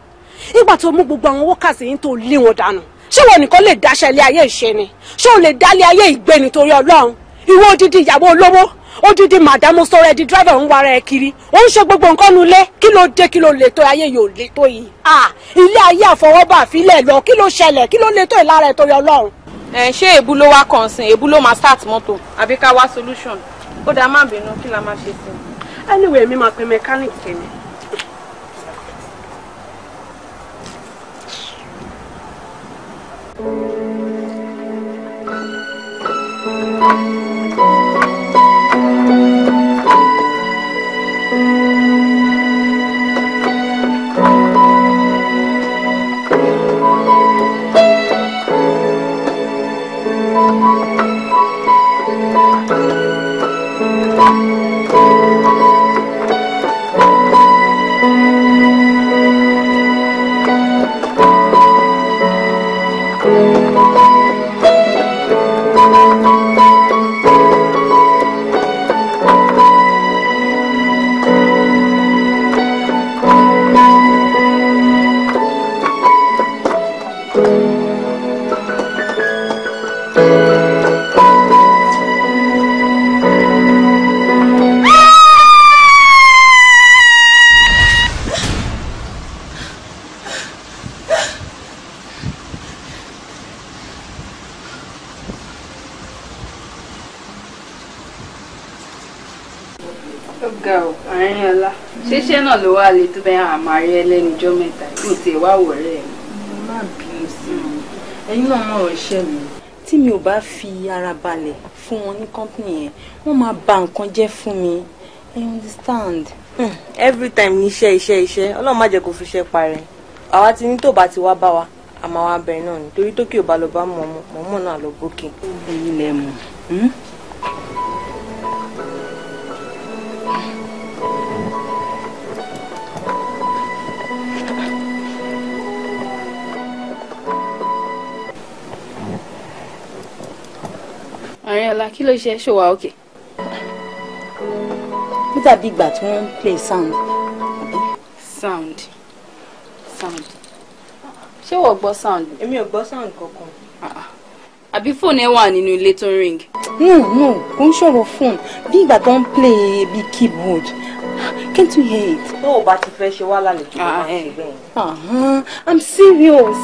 Ìgbà tó mú gbogbo àwọn wọ́kàsí yín tó lé wọn dànù. Ṣé wọn nìkan lè dáṣẹ́ ilé ayé ìṣe ni? Ṣé o lè dálé ayé ìgbé nítorí Ọlọ́run? Ìwọ odidi ìyàwó olówó, odidi màdámù sọ̀rọ̀ ẹ di dírẹ́fà ń wara ẹ kiri. Ó ń ṣe gbogbo nǹkan nulẹ̀. Kí ló dé, kí ló lè tó ayé yóò lè tó yìí? Ilé ayé àfọwọ́bà fílẹ̀ lọ, kí ló ṣẹlẹ̀, kí ló lè tó ìlara ẹ torí Ọlọ́run? Ẹ ṣé èbú ló wá kàn sí, èbú ló máa start mọ́tò àbí ká wá solution? Ó dáa, má bínú, kí la máa ṣe sí i? Anyway, mi máa pe mechanic tèmi. Ṣíṣe náà ló wà lè tó bẹ́ẹ̀ àmàrí ẹlẹ́nujọ́ mẹ́ta yóò tiẹ̀ wá wọ̀rẹ́ ẹ̀. Má bínú sí mi, ẹ̀yin náà mọ̀ iṣẹ́ mi. Tí mi ò bá fi ara balẹ̀ fún wọn ní company yẹn, wọ́n máa bà nǹkan jẹ́ fún mi. I understand. Every time ní iṣẹ́ iṣẹ́ iṣẹ́, Ọlọ́run má jẹ́ kó fi iṣẹ́ parẹ́. Àwa ti ní tó bá ti wá bá wa, a máa wá bẹ̀rẹ̀ náà ni torí tókè ò bá lọ bá mọ̀ọ́mọ́ mọ̀ọ́mọ́ náà lọ bókè. Ẹ̀yin lẹ mọ̀. Àrínọlá, kí ló ṣe? Ṣó wà òkè? Ó dàbí ìgbà tí wọ́n ń play sound. Sound. Sound. Ṣé wọ́n gbọ́ sound? Èmi ò gbọ́ sound kankan. Àbí fóònù ẹ wà nínú ilé tó ń ring? No, no, kò ń ṣòro fóònù. Bí ìgbà tó ń play bí keyboard. Can't you hear it? Tó o bá ti fẹ́ ṣe wá lálejò ló máa ṣe bẹ́ẹ̀. I'm serious.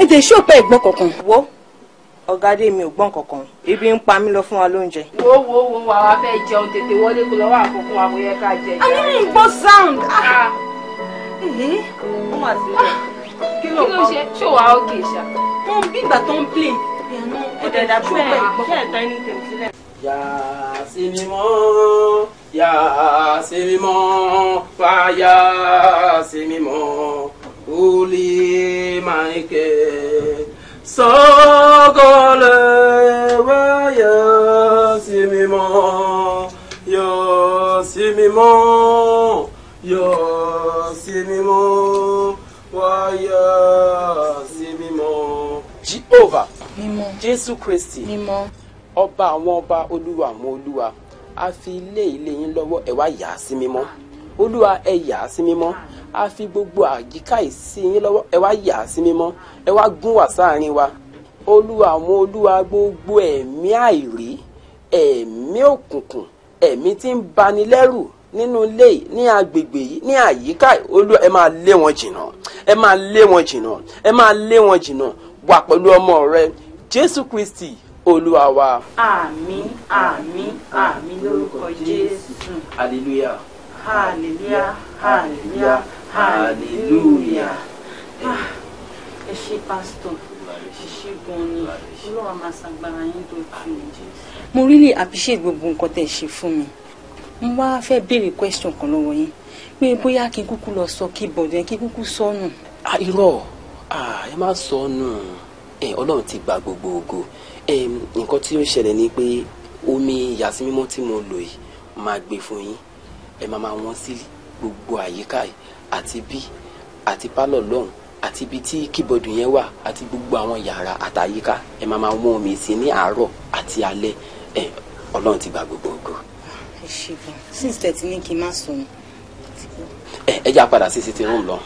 Ẹ dẹ̀ ṣé òpẹ́ ẹ̀gbọ́n kankan. Wo ọ̀gá dé mi ò gbọ́n kankan. Ebi ń pa mí lọ fún wa lóúnjẹ. Wo wo wo wa wa fẹ́ jẹun tètè wọlé kó lọ́wọ́ àkókò wa bóyá ká jẹ. A ní mi gbọ́ sound. Ó mà sí rẹ̀. Kí ló ṣe? Ṣé wàá òkè ṣá? Mo ń bí ìgbà tó ń play. Ó dẹ̀ dàbí pé ṣé ẹ̀tọ́ ẹni tèmi sílẹ̀. Yà sí mímọ́, yà sí mímọ́, fàyà sí mímọ́, Holy Michael. Sọ̀kalẹ̀ wá yà sí mímọ́, yà sí mímọ́, yà sí mímọ́, wá yà sí mímọ́. Jehovah, Jésù Kristi, ọba àwọn ọba, olúwa àwọn olúwa, a fi ilé ilé yín lọ́wọ́, ẹ wá yà á sí mímọ́. Olúwa, ẹ yà á sí mímọ́. A fi gbogbo àyíká yìí sí yín lọ́wọ́, ẹ wá yà á sí mímọ́. Ẹ wá gún wá sáàrin wa. Olúwa àwọn olúwa, gbogbo ẹ̀mí àìrí, ẹ̀mí òkùnkùn, ẹ̀mí tí ń bani lẹ́rù nínú ilé yìí, ní agbègbè yìí, ní àyíká yìí, olúwa, ẹ máa lé wọn jìnnà, ẹ máa lé wọn jìnnà, ẹ máa lé wọn jìnnà. Wà pẹ̀lú ọmọ rẹ, Jésù Kristi olúwa wa. Àmín, àmín, àmín lórúkọ Jésù. Hallelujah. Hallelujah, hallelujah, hallelujah. Ẹ ṣé pásítọ̀, ẹ ṣé gan ni, Olúwa máa ṣàgbára yín tó jù. Mo really appreciate gbogbo nǹkan tẹ́ ẹ ṣe fún mi. Mo wá fẹ́ béèrè question kan lọ́wọ́ yín pé bóyá kí n kúkú lọ sọ keyboard yẹn, kí n kúkú sọnù. Irọ́, ẹ má sọnù. Ọlọ́run ti gba gbogbo ògo. Nǹkan tí ó ń ṣẹlẹ̀ ni pé omi ìyàsímímọ́ tí mo lò yìí máa gbé fún yín. Ẹ máa máa wọ́n sí gbogbo àyíká yìí, àti bí àti pálọ̀ lọ́hùn, àti ibi tí kíbọ̀dù yẹn wà, àti gbogbo àwọn yàrá àtàyíká. Ẹ máa máa wọ́n omi sí ní àárọ̀ àti alẹ́. Ọlọ́run ti gba gbogbo ògo. Ẹ ṣé gan, since tẹ̀ ti ní kí n má sọnù. Ẹ já padà sí sitting room lọ.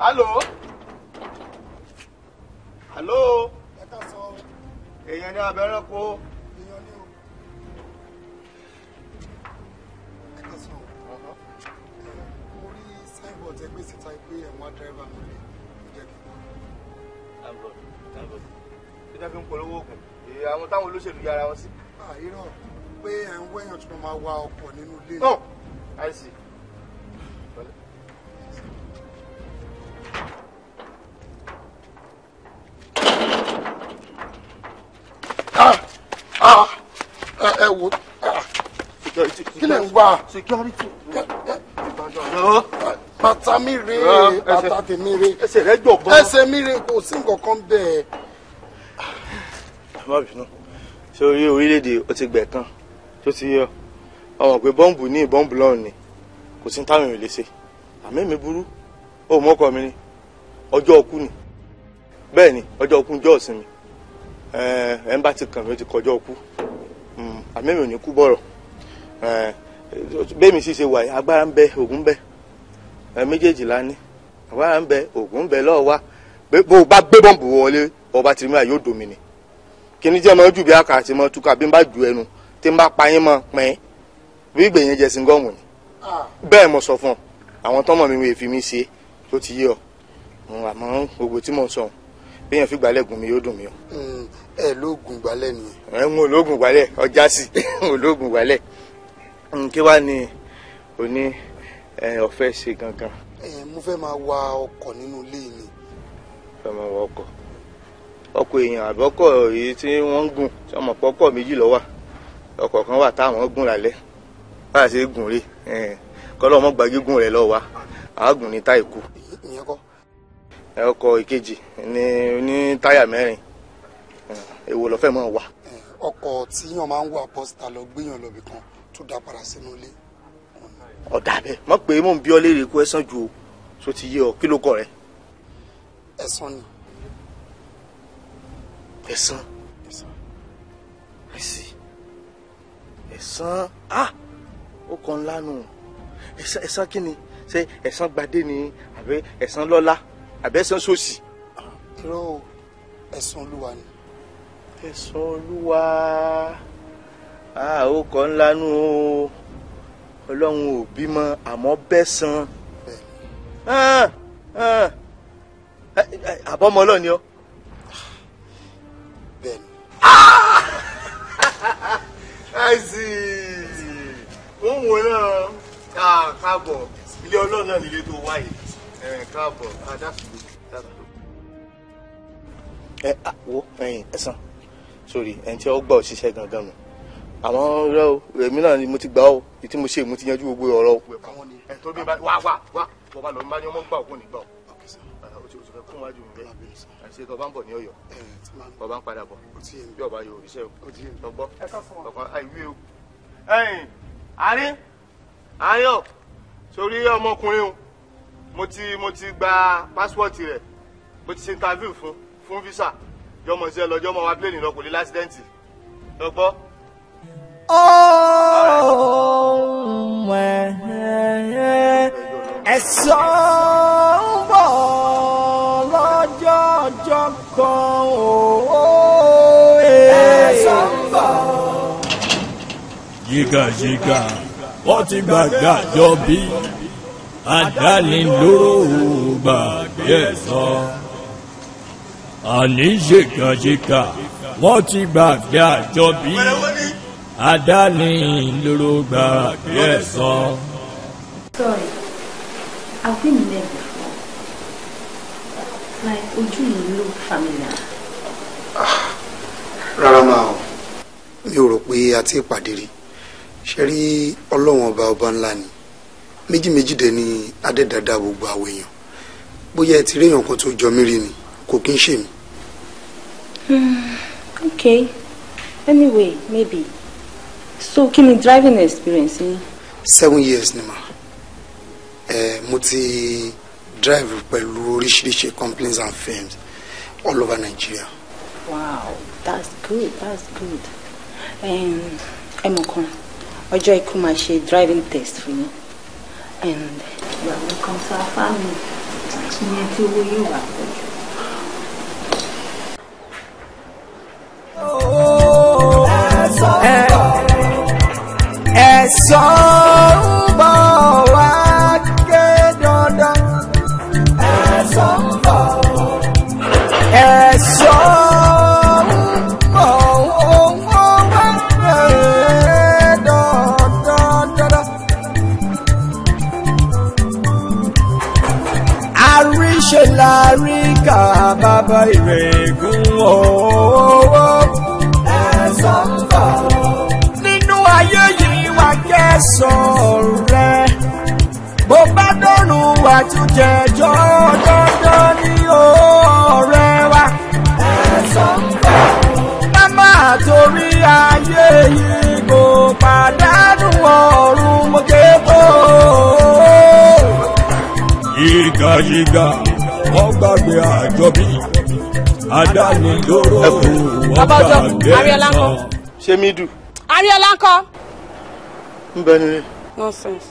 Hello. Hello. Èèyàn ní abẹ́rẹ́ kó. Èèyàn ní o. Ẹ ká sọ. Mo rí signboard ẹ gbé síta pé ẹ̀wọ̀n dírẹ́fà mi rè é jẹ́ kí n wá. Thank God. Ṣé jẹ́ kí n polówó oògùn? Àwọn táwọn olóṣèlú yára wọn sí. Irọ́ pé ẹ̀ ń wẹ́yàn tí mo máa wa ọkọ̀ nínú ilé. Oh, I see. Ẹ wo, kí lè ń wá? Security. Bàtà mi rè é, bàtà tèmi rè é. Ẹsẹ̀ rẹ jọ̀gbọ́n. Ẹsẹ̀ mi rè é, kò sí nǹkan kan bẹ́ẹ̀. Má bínú, ṣé orí orílẹ̀-èdè ó ti gbẹ̀ tán tó ti yọ? Ọmọ pé bọ́ǹbù ní bọ́ǹbù lọ́rùn ni, kò sí táwọn èèyàn lè ṣe. Àmì mi burú, ó mọ́kọ mi ni, ọjọ́ ọkú ni. Bẹ́ẹ̀ ni, ọjọ́ ọkú ń jọ́ ìsinmi. Ẹ ń bá ti kàn mí ó ti kọjọ́ ọkú. Àmì mi ò ní kú bọ̀rọ̀. Bẹ́ẹ̀ mi sì ṣe wà yìí, agbára ń bẹ, ògùn ń bẹ. Méjèèjì la ní, agbára ń bẹ, ògùn ń bẹ lọ́wọ́ wa. Bó o bá gbé bọ́ǹbù wọlé, ọba tìrìmí àyè ó domi ni. Kíní jẹ́ mọ́ jù bí àkà àti mọ́ túkà bí n bá ju ẹnu tí n bá pa yín mọ́ pẹ́ẹ́n bí ìgbẹ̀yìn jẹ singọ́ọ̀mù ni. Bẹ́ẹ̀ mo sọ fún ọ, àwọn tọ́mọ̀ mi wọ́n fi mí ṣe tó ti yé ọ. Àmọ́ gbogbo tí mò ń sọ, bí èèyàn fi gbálẹ̀ gùn mi yóò dùn mí o. Ẹ lóògùn gbálẹ̀ nìyẹn. Ẹ ń olóògùn gbálẹ̀, ọjà sí olóògùn gbálẹ̀. Kí wàá ní òní ọ̀fẹ́ ṣe gangan? Mo fẹ́ máa wa ọkọ̀ nínú ilé mi. Fẹ́ máa wa ọkọ̀? Ọkọ̀ èèyàn àbọ̀kọ̀ èyí tí wọ́n ń gùn, tí wọ́n mọ̀ pé ọkọ̀ méjì ló wà. Ọkọ̀ kan wà táwọn gùn lálẹ́, bá a ṣe gùn rí, kọ́lọ́ ọmọ gba gígùn rẹ̀ lọ́wọ́ wa, àágùn ní táì kú. Ìyẹn kọ́? Ọkọ̀ ìkejì ní táyà mẹ́rin, èwo ló fẹ́ máa wà? Ọkọ̀ tí yàn máa ń wà bọ́sítà lọ gbéyàn lọ́bì kan tó dá padà sínú ilé. Ọ̀dà bẹ́ẹ̀, mọ̀ pé mò ń bí ọ léèrè kú ẹ̀sán ju o. Tó ti yé ọ, kí ló kọ rẹ? Ẹ̀san ni. Ẹ̀san. Ẹ̀sì. Ẹ̀san. Ah! Ó kàn ńlá nù. Ẹ̀san kí ni? Ṣé ẹ̀san gbadé ni àbí ẹ̀san lọ́lá àbí ẹ̀san sòsì? Irọ́ o, ẹ̀san olúwa ni. Ẹ̀san olúwa. Ah, ó kàn ńlá nù o. Ọlọ́run ò bímọ àmọ́ bẹ́sàn. Àbọ̀mọ Ọlọ́run ni ọ́. Bẹ́ẹ̀ni. Àìsí wọ́n wò náà káàbọ̀ ilé Ọlọ́run náà nílé tó wáyé káàbọ̀ adásùgbò. Ẹ wo ẹyin ẹ̀san sórí ẹni tí ó gbà òṣìṣẹ́ gangan nù àmọ́ rẹ o èmi náà ni mo ti gbà ó èyí tí mo ṣe mo ti yanjú gbogbo ọ̀rọ̀ o. Ẹ tó bí wá wá wá bọ́ bá lọ bá ní ọmọ gbà òkú ní gbà ó. O ti fẹ́ kún wájú mi bẹ́ẹ̀ àti ṣe tó bá ń bọ̀ ní Ọ̀yọ́ tó bá ń padà bọ̀ bí ọba yóò ríṣẹ́ o lọ gbọ́ ọkàn àìwí o. Ẹ̀yin àárín àárín ọ̀ sórí ọmọkùnrin o mo ti gba pásípọ̀tì rẹ̀ mo ti ṣe interview fún visa jọmọ sí ẹ lọ jọmọ wa pléènì lọ kò ní lásìdẹ́ǹtì lọ gbọ́. Ẹ̀san ń bọ̀ lọ́jọ́ ọjọ́ kan o. Ẹ̀san ń bọ̀. Yíkàyíkà wọ́n ti gbàgbé àjọ bí àdánilóró gbàgbé ẹ̀san. Àní yíkàyíkà wọ́n ti gbàgbé àjọ bí àdánilóró gbàgbé ẹ̀san. Sorry, I've been there before. Like, ojú mi look familiar. Rárá máa o, mi ò rò pé a ti pàdé rí. Ṣe rí Ọlọ́run ọba ọba ńlá ni. Méjì méjì dẹ̀ ni adẹ́dàdà gbogbo àwọn èèyàn. Bóyá ẹ ti rí èèyàn kan tó jọ mí rí ni, kò kí ń ṣe mí. Okay. Anyway, maybe. So, kí ni driving experience yín? 7 years ni mà. Mo ti drive pẹ̀lú oríṣiríṣi companies and firms all over Nigeria. Wow, that's good, that's good. Ẹ mọ̀ kan, ọjọ́ ikú máa ṣe driving test fún yín. And you are welcome to our family. Ìyẹn tí owó yóò wà pọ̀ jù. Ẹ̀san ń bọ̀ wá ké dandan. Ẹ̀san ń bọ̀. Ẹ̀san ń bọ̀ wá ké dandan dandan. Àríṣe láríkà bàbá ìrègùn owó. Ẹ̀san ń bọ̀. Nínú ayé yìí wá kẹsàn-án rẹ̀. Bó bá dọ̀rùn wá tún jẹjọ́ dandan ní ọ̀rẹ́ wa. Ẹ̀san ń bọ̀. Má máa torí ayé yìí kò pàdánù ọ̀run mo ké kó. Yíkàyíkà wọ́n gbàgbé àjọbí àdánilóró wọ́n gbàgbé ẹ̀san. Ṣé mi dù? Ariola ńkọ́? Ń bẹ nílé. Nonsense.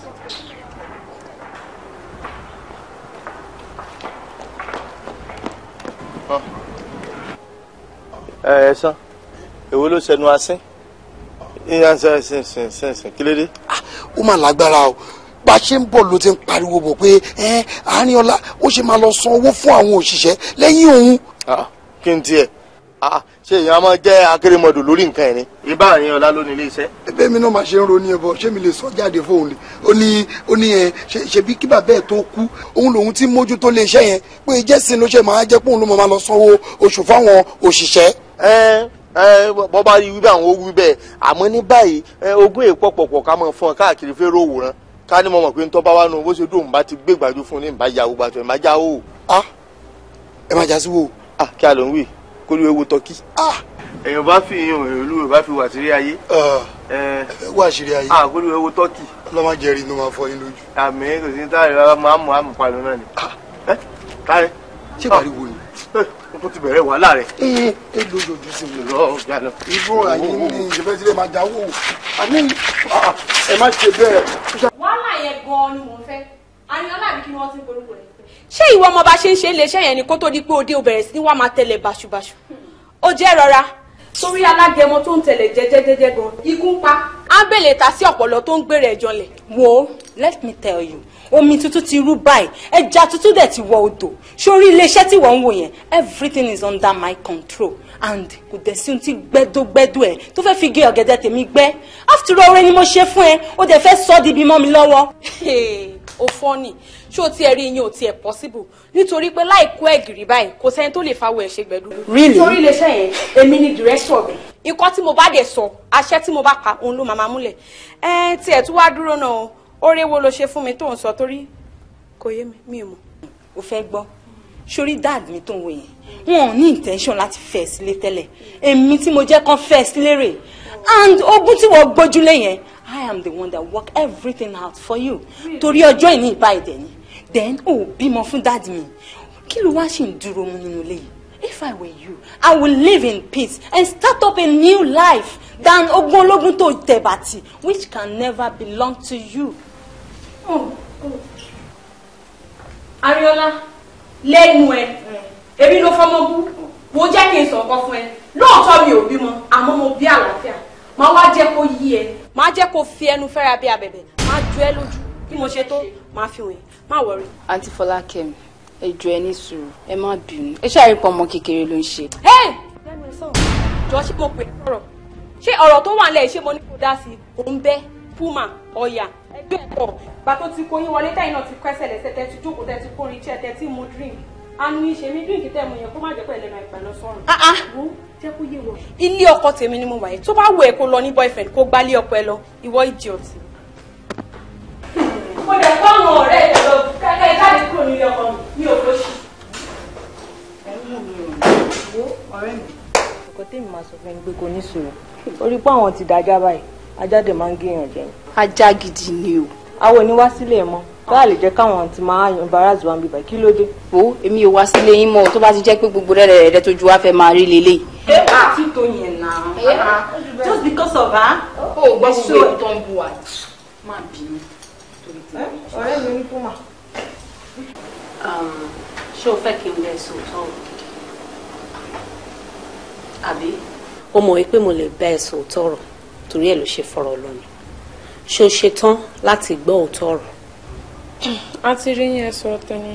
Ẹ̀san, èwo ló ṣẹnu asín? Ìyá ń sẹ́ sìn kí ló dé? Ó mà lágbára o. Bá a ṣe ń bọ̀ ló ti ń pariwo bọ̀ pé Àárínọlá ó ṣe máa lọ san owó fún àwọn òṣìṣẹ́ lẹ́yìn òun. Kí n tiẹ̀ ṣé èèyàn máa jẹ́ akérèmọdò lórí nǹkan ẹ̀ ni. Ibà Àárínọlá ló ní ilé iṣẹ́. Ẹ̀bẹ̀ mi náà máa ṣe ń ronú ẹbọ ṣé mi lè sọ jáde fóun ni ó ní ẹ ṣebí kí bàbá ẹ tó kú òun lòun ti mójútó lé iṣẹ́ yẹn pé ìjẹ́sìn ló ṣe máa jẹ́ pé òun ló máa lọ sanwó oṣù fáwọn òṣìṣẹ́. Bọ́ bá rí wí bẹ́ẹ̀ àwọn ó wí bẹ́ẹ̀ àmọ́ ní báyìí ogún èèpọ̀ pọ̀pọ̀ ká máa fún ọ káàkiri fẹ́rẹ̀ òwòrán ká ní mo mọ̀ pé ń tọ́ bá wà nù bó ṣe dùn bá ti gbé gbàjú fún ní ìbá yàwó gbàtọ̀ ìbá já o. Ẹ má já sí wo. Kí a ló ń wí kó ló ewu tọ́kí. Èèyàn bá fi ìyún olúwo bá fi wà sírí ayé. Wà sírí ayé. Àgọ́lù ewo tọ́kì. Ọlọ́mọ jẹ́rìí ló máa fọ yín lójú. Àmì kò sí táàrí rárá máa mú àmú pariwo náà ni. Táàrí. Ṣé pariwo ni? O tún ti bẹ̀rẹ̀ wàhálà rẹ̀. Ee e lójoojú sí mi. Lọ jà lọ. Ibú ayé ní ìṣẹ̀fẹ́ sílẹ̀ máa jáwó. Àní ẹ má ṣe bẹ́ẹ̀. Wàhálà yẹn gan-an ni mò ń fẹ́. Àyànlá àbí kí ni wọ́n ti ń polúkọ rẹ̀? Ṣé ìwọ ọmọ bá ṣe ń ṣe iléeṣẹ́ yẹn ni kó tó di pé òde ò bẹ̀rẹ̀ sí ní wàá máa tẹ̀lé báṣubàṣu? Ó jẹ́ rọra. Torí alágẹmọ tó ń tẹ̀lé jẹ́jẹ́jẹ́jẹ́ gan ikú ń pa á ń bèlè ta sí ọ̀pọ̀lọ tó ń gbére ẹ̀jọ̀ lẹ̀. Wo, let me tell you, omi tuntun ti rú báyìí, ẹja tuntun dẹ̀ ti wọ odò. Sórí iléeṣẹ́ tí wọ́n ń wò yẹn, everything is under my control and kò dẹ̀ sí ohun tí gbẹ́dógbẹ́dó ẹ̀ tó fẹ́ fi gé ọ̀gẹ̀dẹ̀ tèmi gbẹ́. After all, oore ni mo ṣe fún ẹ, ó dẹ̀ fẹ́ sọ́ di ibi mọ́ mi lọ́wọ́. Ó fọ́nì, ṣé o tiẹ̀ rí iyán ò tiẹ̀ possible nítorí pé láì kó ẹ̀gìrì báyìí kò sẹ́ni tó lè fawọ́ ẹ̀ ṣe gbẹ̀dú. Really? Sórí iléeṣẹ́ yẹn èmi ni director ọ̀bẹ. Nǹkan tí mo bá dẹ̀ sọ, àṣẹ tí mo bá pa òun ló máa múlẹ̀. Ẹ tiẹ̀ tún wá dúró náà o, oore wo ló ṣe fún mi tó ń sọ torí kò yé mi, mi ò mọ̀. O fẹ́ gbọ́, sórí dad mi tó ń wò yẹn, wọn ò ní intention láti fẹ́ sílé tẹ́lẹ̀, èmi tí mo jẹ́ kán fẹ́ sílé rè, and ogún tí wọ́n gbójúlé yẹn, I am the one that work everything out for you. Torí ọjọ́ ìní ìbá ẹ̀dẹ̀ ni, then ó bímọ fún dad mi, kí ló wá ṣì ń dúró mú nínú ilé yìí? If I were you, I would live in peace and start up a new life than ogún ológun tó tẹ̀bàtì, which can never belong to you. Oh, oh. Ariola, lẹ́nu ẹ̀, èmi ló fọmọ bú, wo jẹ́ kí n sọ ọkọ fún ẹ. Lóòótọ́ mi ò bímọ, àmọ́ mo bí àlàáfíà. Máa wá jẹ́ kó yí ẹ, máa jẹ́ kó fi ẹnu fẹ́ra bí abẹ̀bẹ̀, máa ju ẹ lójú. Bí mo ṣe tó, máa fi wọ̀nyí, má wọrí. Àǹtí Fọlákẹ́mi, ẹ jọ̀ọ́ ẹ ní sùúrù, ẹ má bínú, ẹ ṣàrí pé ọmọ kékeré ló ń ṣe. Lẹ́nu ẹ sọ̀rọ̀, jọ ṣé mo pè é sọ̀rọ̀? Ṣé ọ̀rọ̀ tó wà nílẹ̀ ṣé mo ní kó dá sí i? Òun bẹ́, Puma, Ọ̀yà, ẹgbẹ́ ẹ̀kọ́. Gbà tó ti kó yín wọlé tẹ́yìn náà ti kẹ́sẹ̀ lẹ́sẹ̀ tẹ́ ti jókòó tẹ́ ti kórin iṣẹ́ tẹ́ ti mu drink. Anu yín ṣe mí drink tẹ́ mu yẹn kó má jẹ́ pẹ̀lú ẹ̀nà ìpẹ́ lọ sọ́run. Wo jẹ́ kó yé wọ. Ilé ọkọ tèmi ni mo wà yìí, tó bá wù ẹ́ kó lọ ní boyfriend kó gbálé ọkọ ẹ lọ, ìwọ idiot. Mo dẹ̀ kó àwọn ọ̀rẹ́ ẹ̀ lọ kẹ́kẹ́ jáde kúrò nílé ọkọ mi, mi ò lóṣì. Wo ọ̀rẹ́ mi, nǹkan tèmi máa sọ fún ẹni pé kò ní sùúrù. Orí pé àwọn ti dájá báyìí, ajá dẹ̀ máa ń géèyàn jẹ ni. Ajá gidi ni o. Àwọn ò ní wá sílé mọ́, báà lè jẹ́ káwọn ti máa yan embarrass wa bíbá, kí ló dé? Wo èmi ò wá sílé yín mọ́, tó bá ti jẹ́ pé gbogbo rẹ̀rẹ̀rẹ̀ tójú wa fẹ́ máa rí lélẹ̀. Ẹ bá ti tó yẹn náà, just because of her. Ó gbọ́ gbogbo èyí tó ń bu wa. Má bínú. Ọ̀rẹ́ mi ní Puma. Ṣé o fẹ́ kí n bẹ sòótọ́ ọ̀rọ̀ gidi? Àbí? O mọ̀ wípé mo lè bá ẹ sòótọ́ ọ̀rọ̀ torí ẹ̀ ló ṣe fọ̀rọ̀ lọ mi. Ṣé o ṣetán láti gbọ́ òótọ́ ọ̀rọ̀? A ti rí yín ẹ sọ tẹnu.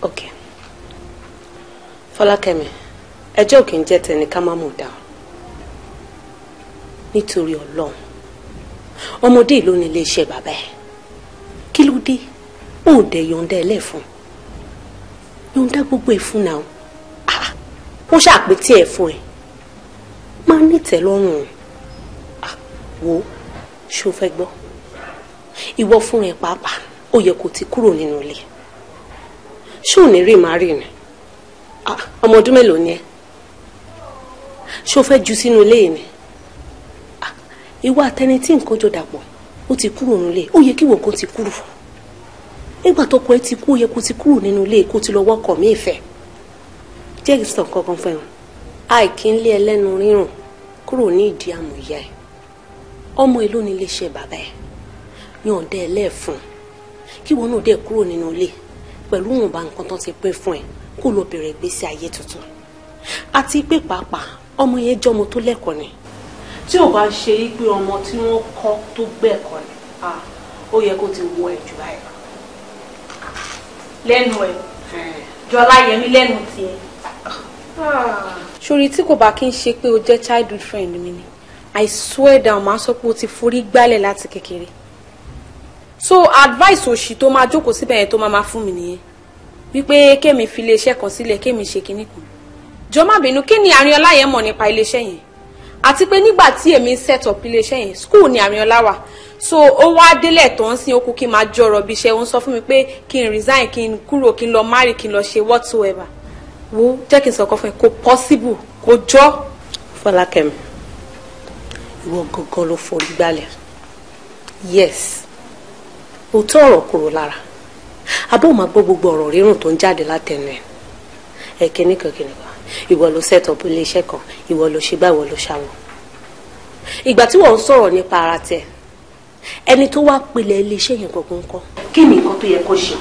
Ok. Fọlákẹ́mi, ẹjọ́ kì í jẹ́ tẹni ká má mọ̀ dá o. Nítorí Ọlọ́run, ọmọdé ló ní iléeṣẹ́ bàbá ẹ̀. Kí ló dé? Ó dẹ̀ yọ̀ǹda ẹlẹ́fun. Yọ̀ǹda gbogbo ẹ̀ fún náà. Ó ṣàpètí ẹ̀ fún ẹ. Máa nítẹ̀lọ́rùn. Wo, ṣó fẹ́ gbọ́? Ìwọ fúnra ẹ pàápàá, ó yẹ kó ti kúrò nínú ilé. Ṣé ò ní rí màá rí ni? Ọmọ ọdún mélòó ni ẹ? Ṣó fẹ́ ju sínú ilé yìí ni? Ìwọ àtẹni tí nǹkan jọ dàpọ̀, ó ti kúrò nínú ilé, ó yẹ kí ìwọ kan ti kúrò. Nígbà tọkọ ẹ ti kú, ó yẹ kó ti kúrò nínú ilé kó ti lọ wọ́kọ̀ mí ìfẹ́. Jẹ́ kí n sọ nǹkan kan fún ẹ. Àìkí ń lé ẹlẹ́nu rírùn kúrò ní ìdí àmọ̀yá ẹ. Ọmọ ìlú ní iléeṣẹ́ bàbá ẹ. Yọ̀ǹda ẹ lẹ́ẹ̀fún. Kí wọn náà dẹ̀ kúrò nínú ilé pẹ̀lú ìwọ̀nba nǹkan tó ti pín fún ẹ kó lọ bẹ̀rẹ̀ ìgbésí ayé tuntun. Àti pé pàápàá ọmọ yẹn jẹ́ ọmọ tó lẹ́kọ̀ọ́ ni. Tí ò bá ṣe é pé ọmọ tí wọ́n kọ́ tó gbẹ̀kọ́ ni, ó yẹ kó ti wọ ẹ̀ jù báyìí lọ. Lẹ́nu ẹ̀, Jọlá Yẹmí lẹ́nu tiẹ̀. Ṣorí tí kò bá kí n ṣe pé o jẹ́ childhood friend mi ni, I swear down máa sọ pé o ti forí gbálẹ̀ láti kékeré. So advice òṣì tó máa jókòó síbẹ̀ yẹn tó máa fún mi nìyẹn, wípé kémi fi iléeṣẹ́ kan sílẹ̀, kémi ṣe kinní kan. Jọ̀ọ́ má bínú, kí ni Àríọlá yẹn mọ̀ nípa iléeṣẹ́ yẹn? Àti pé nígbà tí èmi ń set up iléeṣẹ́ yẹn, school ni Àríọlá wà. So ó wá délẹ̀ tó ń sin okùn kí n máa jọrọ̀ bí iṣẹ́, ó ń sọ fún mi pé kí n resign, kí n kúrò, kí n lọ marry, kí n lọ ṣe whatsoever. Wo jẹ́ kí n sọ̀kan fún ẹ, kò possible, kò jọ́. Fọlákẹ́mi, ìwọ gangan ló forí gbálẹ̀. Yes, òótọ́ ọ̀rọ̀ kúrò lára. Abó máa gbọ́ gbogbo ọ̀rọ̀ rírùn tó ń jáde látẹnu ẹ̀. Ẹ kìnnìkan kìnnìkan, ìwọ ló set up iléeṣẹ́ kan, ìwọ ló ṣe gbá, ìwọ ló ṣàwọ̀. Ìgbà tí wọ́n ń sọ̀rọ̀ nípa ara tẹ̀, ẹni tó wá pilẹ̀ iléeṣẹ́ yẹn gangan kọ́. Kí ni nǹkan tó yẹ kó ṣe?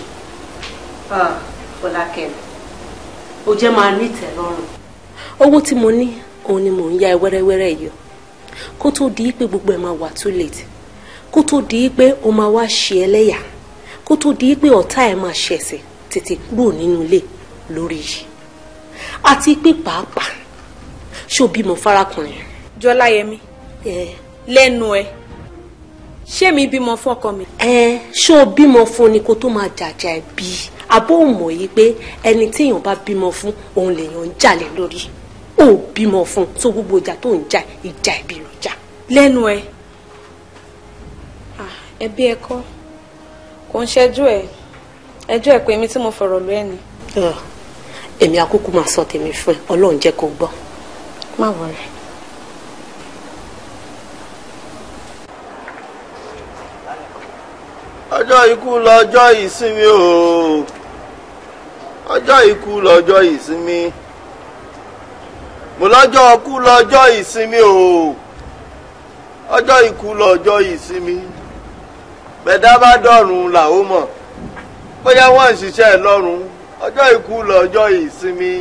Fọlákẹ́mi, ó jẹ́ máa ní ìtẹ́lọ́rùn. Owó tí mo ní òun ni mò ń yá ẹ wẹ́rẹ́wẹ́rẹ́ yìí o. Kó tó di pé gbogbo ẹ máa wà too late, kó tó di pé o máa wá ṣe ẹlẹ́yà, kó tó di pé ọ̀tá ẹ máa ṣẹ̀ṣẹ̀ tètè kúrò nínú ilé lórí yìí. Àti pé pàápàá ṣó bímọ fárákùnrin. Jọláyẹmí, lẹ́nu ẹ, ṣé mi bímọ fún ọkọ mi? Ṣó bímọ fún ni kó tó máa jàjà ẹ bí? Àbó mọ̀ yìí pé ẹni téèyàn bá bímọ fún òun lèèyàn ń jalè lórí. Ó bímọ fún tó gbogbo ìjà tó ń jà, ìjà ẹbí ló jà. Lẹ́nu ẹ, ẹbí ẹ kọ́, kò ń ṣẹjú ẹ, ẹjọ́ ẹ pé èmi tí mo fọ̀rọ̀ lọ ẹ ni. Èmi àkókò máa sọ tèmi fún ẹ, Ọlọ́run jẹ́ kó gbọ́. Má wọrẹ. Ọjọ́ ikú lọ́jọ́ ìsinmi o, ọjọ́ ikú lọ́jọ́ ìsinmi, mo lọ́jọ́ ikú lọ́jọ́ ìsinmi o, ọjọ́ ikú lọ́jọ́ ìsinmi. Bẹ̀dá bá dọ̀run là ó mọ̀ bóyá wọ́n ń ṣiṣẹ́ lọ́run. Ọjọ́ ikú lọ́jọ́ ìsinmi,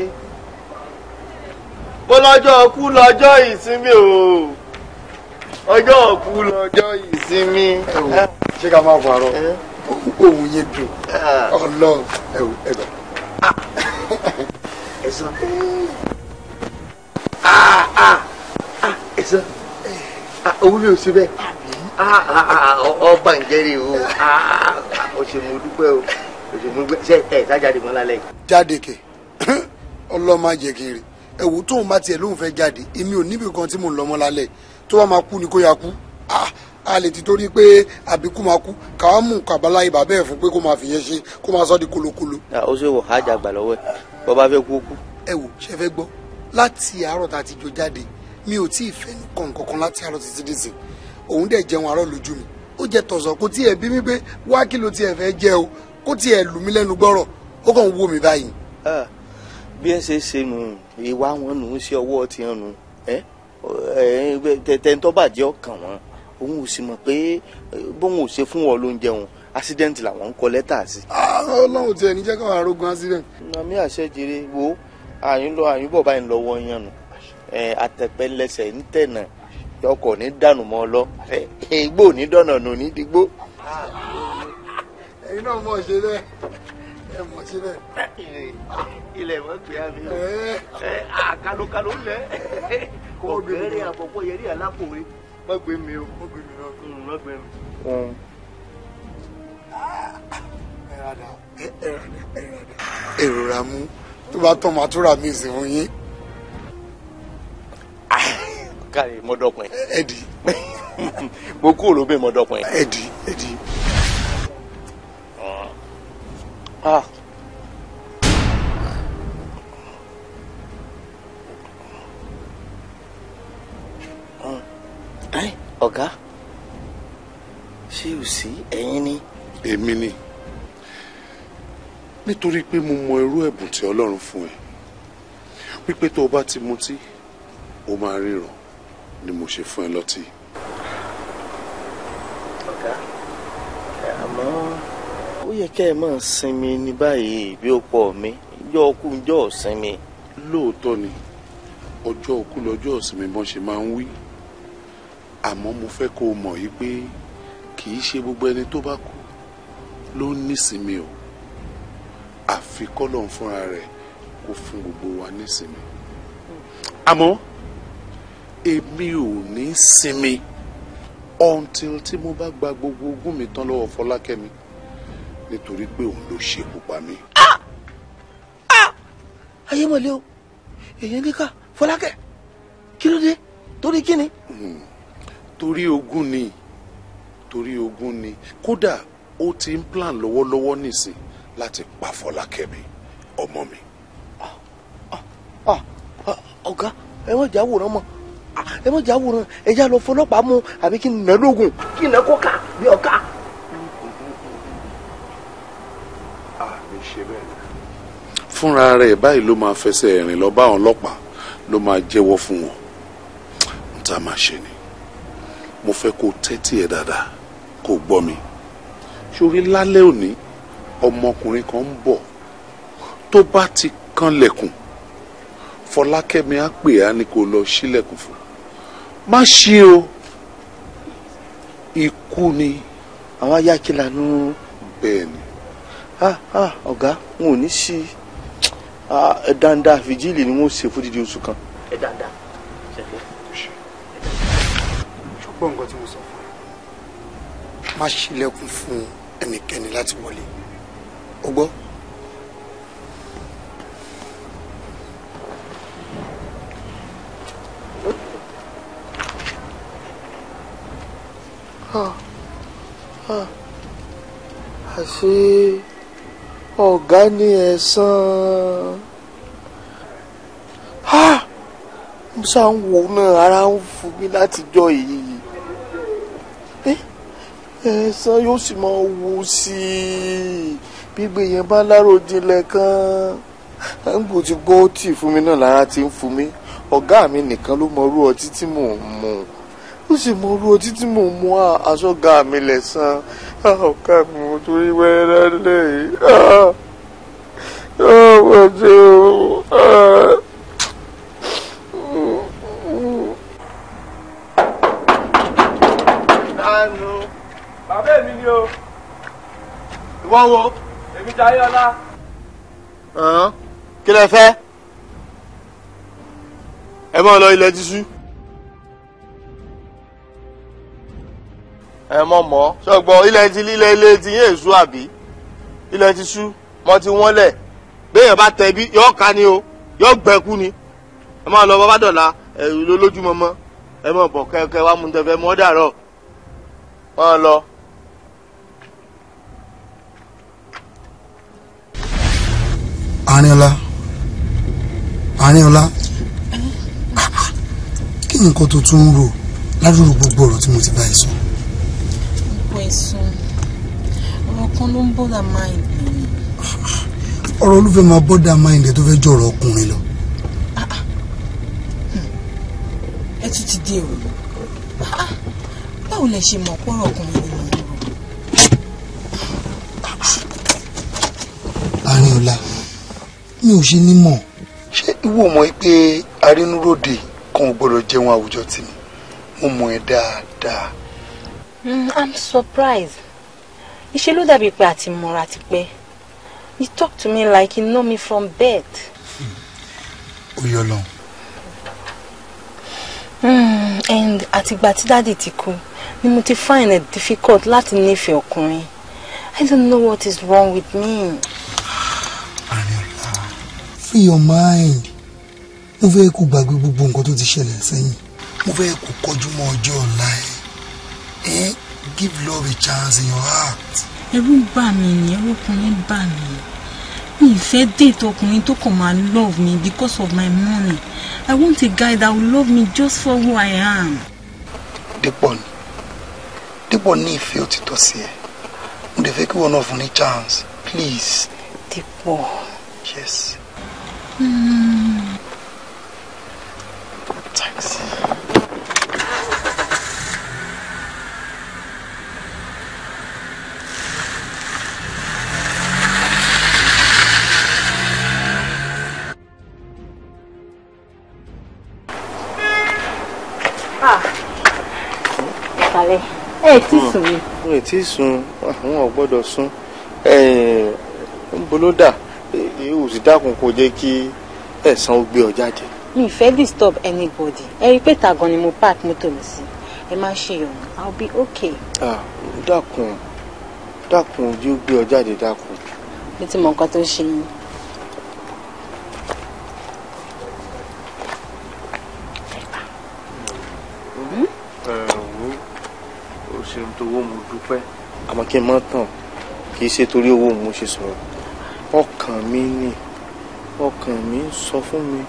mo lọ́jọ́ ikú lọ́jọ́ ìsinmi o, ọjọ́ ikú lọ́jọ́ ìsinmi. Ṣé ká máa pààrọ̀ ohun yẹn dùn Ọlọ́run? Ẹwù ẹgbà. Ẹ̀sán ẹ̀sán owó mi ò ṣe bẹ́ẹ̀, ọba ǹjẹ́rì o, o ṣe mo dúpẹ́ o, o ṣe mo dúpẹ́. Ṣe ẹ sájáde mọ́ lálẹ́ yìí? Jáde kẹ, Ọlọ́run má jẹ́ kiri. Ẹ̀wù tóun bá tiẹ̀ lóun fẹ́ jáde, èmi ò níbi kan tí mò ń lọ mọ́ lálẹ́. Tó bá máa kú ni kó ya kú. A lè ti torí pé àbíkú máa kú káwá mú kàbálá ibà bẹ́ẹ̀ fún pé kó máa fìyẹn ṣe, kó máa sọ di kolokolo. Ó ṣe wò ájà gbà lọ́wọ́ ẹ̀, bọ́ bá fẹ́ kú ó kú. Ẹ wò, ṣe fẹ́ gbọ́, láti àárọ̀ tá a ti jọ jáde mi ò tí ì fẹ́ nǹkan kankan láti àárọ̀ títí dìsìn. Òun dẹ̀ jẹun àárọ̀ lójú mi, ó jẹ tọ̀sán, kó tiẹ̀ bí mi pé wá kí ló tiẹ̀ fẹ́ jẹ o, kó tiẹ̀ lù mí lẹ́nu gbọ́rọ̀, ó kàn ń wò mí báyìí. Bí ẹ ṣe ṣe nù, ìwà wọn nù ń ṣe ọwọ́ ti hàn nù, tẹ̀tẹ̀ ń tọ́ bàjẹ́ ọkàn wọn. Òun ò sì mọ̀ pé bóun ò ṣe fún ọ ló ń jẹun, accident làwọn ń kọ lẹ́tà sí. Ọlọ́run tiẹ̀ ní jẹ́ káwọn arógun accident. Àmì àṣẹjèrè wo àyín lọ àyín bọ̀ báyìí lọ́wọ́ yẹn nù, àtẹ̀pẹ́lẹsẹ̀ ń tẹ̀nà, ọkọ̀ ní dànù mọ́ ọ lọ, igbó ní dọ̀nà nù ní dìgbò. Ẹ̀yin náà mọ̀ ṣe bẹ́ẹ̀, ẹ mọ̀ ṣe bẹ́ẹ̀. Ilẹ̀ mọ̀ pé àmì kálókáló lẹ̀ ọ̀gẹ́rẹ́ àpọ̀pọ̀ yẹrí alápòwe. Má gbé mi o, má gbé mi náà, má gbé mi. Èrò ra mú tó bá tán máa tún ra mí sí fún yín. Káre mọ́dọ̀pin. Ẹ̀dì. Mo kú òlóbè mọ́dọ̀pin. Ẹ̀dì ẹ̀dì. Ọ̀gá, ṣé ò sí ẹ̀yin ni? Èmi ni, nítorí pé mo mọ irú ẹ̀bùn tí Ọlọ́run fún ẹ, wípé tó o bá ti mutí o máa ríran, ni mo ṣe fún ẹ lọ́tí. Ọ̀gá, àmọ́ ó yẹ kẹ́ ẹ máa sinmi ní báyìí bí ó pọ̀ mi, ìjọ ọkú ìjọ ọ̀sinmi. Lóòótọ́ ni ọjọ́ òkú lọ́jọ́ ìsinmi bọ́n ṣe máa ń wí, àmọ́ mo fẹ́ kó o mọ̀ yìí pé kì í ṣe gbogbo ẹni tó bá kú ló ń nísinmi o, àfi k'Ọlọ́run fúnra rẹ̀ kó fún gbogbo wa nísinmi. Àmọ́ èmi ò ní sinmi until tí mo bá gba gbogbo ogún mi tán lọ́wọ́ Fọlákẹ́mi, nítorí pé òun ló ṣekú pa mí. Ayé mọ̀lẹ́ o, èyí ní ká Fọlákẹ́, kí ló dé? Torí kí ni? Torí ogún ni, torí ogún ni. Kódà ó ti ń plan lọ́wọ́lọ́wọ́ nísìn láti pa Fọlákẹ́mi ọmọ mi. Ọ̀gá, ẹ wọ́n jà wòran mọ́, Ẹ mọ̀ jà wòran, ẹ já lọ fọlọ́pàá mú àbí kí n nà lóògùn kí n nà kó kà bí ọ̀ka. Àmì ṣe bẹ́ẹ̀. Fúnra rẹ̀ báyìí ló máa fẹsẹ̀ rìn lọ bá àwọn ọlọ́pàá, ló máa jẹ́wọ́ fún wọn. N ta máa ṣe ni, mo fẹ́ kó tẹ́tí ẹ̀ dáadáa kó gbọ́ mi. Sórí lálẹ́ òní, ọmọkùnrin kan ń bọ̀. Tó bá ti kànlẹ̀kùn, Fọlákẹ́mi á pè á ní kó lọ ṣílẹ̀kùn fún. Má ṣí o, ikú ni. Àwọn ayákìlá nù. Bẹ́ẹ̀ ni. Ọ̀gá, n ò ní sí i. Dáadáa fìjìlì ni wọ́n ṣe fún dídí oṣù kan. Ẹ dáadáa. Ṣùgbọ́n nǹkan tí mo sọ fún ẹ, má ṣílẹ̀kùn fún ẹnikẹ́ni láti wọlé. O gbọ́? Àṣé ọ̀gá ní ẹ̀san. Mo ṣáà ń wò náà, ara ń fún mi látijọ́ yìí. Ẹ̀san yóò sì máa wò sí i. Gbígbé yẹn bá láròjinlẹ̀ kan. Àǹgò ti gbọ́ tì fún mi náà lára ti ń fún mi. Ọ̀gá mi nìkan ló mọ irú ọtí tí mò ń mu. Ó sì mọ irú ọtí tí mò ń mu. Aṣọ́gà mi lẹ̀san. Ọ̀gá mi mo torí wẹ́rẹ́ lálẹ́ yìí. Ọmọ tí o. Bàbá mi ni o. Ìwọ wo? Èmi Jayéọlá. Kí lẹ fẹ́? Ẹ máa lọ ilẹ̀ tíṣú. Ẹ mọ̀ mọ́ ṣọgbọ́n ilẹ̀ ti lílẹ̀ ilé ti yín èso àbí ilẹ̀ ti ṣú mọ́ ti wọ́n lẹ̀ béèyàn bá tẹ bí yọ ká ni o yọ gbẹ̀kú ni. Ẹ máa lọ bàbá dọ̀la ẹ lójúmọmọ ẹ mọ̀ bọ̀ kẹ́kẹ́ wá mú tẹfẹ́ mọ́ dàrọ̀ máa lọ. Arínọlá, Arínọlá, kí ni nǹkan tó tún ń rò ládùúgbò gbogbo ọ̀rọ̀ tí mo ti bá ẹ sọ? Ẹ̀sùn ọ̀rọ̀ kan ló ń bọ́dà mind mi. Ọ̀rọ̀ olúfẹ́ máa bọ́dà mind ẹ̀ tó fẹ́ jọ̀rọ̀ ọkùnrin lọ. Ẹ tún ti dé o. Báwo lẹ ṣe mọ̀ pọ́rọ̀ ọkùnrin ni mo ń rò? Arínọlá, mi ò ṣe ní mọ̀. Ṣé ìwọ mọ̀ pé arínúròde kan ò gbọ́dọ̀ jẹun àwùjọ tì mí? Mo mọ̀ ẹ́ dáadáa. I'm surprised. Ìṣe ló dàbí pé àti mọ́ra ti pẹ́. You talk to me like you know me from birth. Ó yọ lọ. And àtìgbà tí dáàdì ti kú ni mo ti find it difficult láti nífẹ̀ẹ́ ọkùnrin. I don't know what is wrong with me. Arínọlá, free your mind. Mo fẹ́ kó gbàgbé gbogbo nǹkan tó ti ṣẹlẹ̀ sẹ́yìn. Mo fẹ́ kó kọjú mọ́ ọjọ́ ọ̀la ẹ̀. Give love a chance in your heart. Ẹ̀rù bà mí ni, ẹ̀rù ọkùnrin bà mí. Mi ì fẹ́ date ọkùnrin tó kàn máa love me because of my money. I want a guy that will love me just for who I am. Dípọ̀ ni, Dípọ̀ ní ìfẹ́ òtítọ́ sí ẹ. Mo dẹ̀ fẹ́ kí wọ́n náà fún ní chance, please. Dípọ̀. Yes. Thanks. Ẹ tí sùn ni. N ò tí sùn, àwọn ò gbọ́dọ̀ sùn. Ń bolo dà, ò sì dákun kó jẹ́ kí ẹ̀san ó gbé ọ jáde. Mi fẹ́ disturb anybody. Ẹ rí i pé tàgàn ni mo park mọ́tò mi sí. Ẹ má ṣe yọ̀nù, I'll be okay. Dákun, dákun jí ó gbé ọ jáde dákun. Mi ti mọ nǹkan tó ń ṣe yín. Ṣeun tó owó mo dúpẹ́, àmọ́ kí n má tàn, kì í ṣe torí owó mo ṣe sọ̀rọ̀. Ọkàn mi ni, ọkàn mi ń sọ fún mi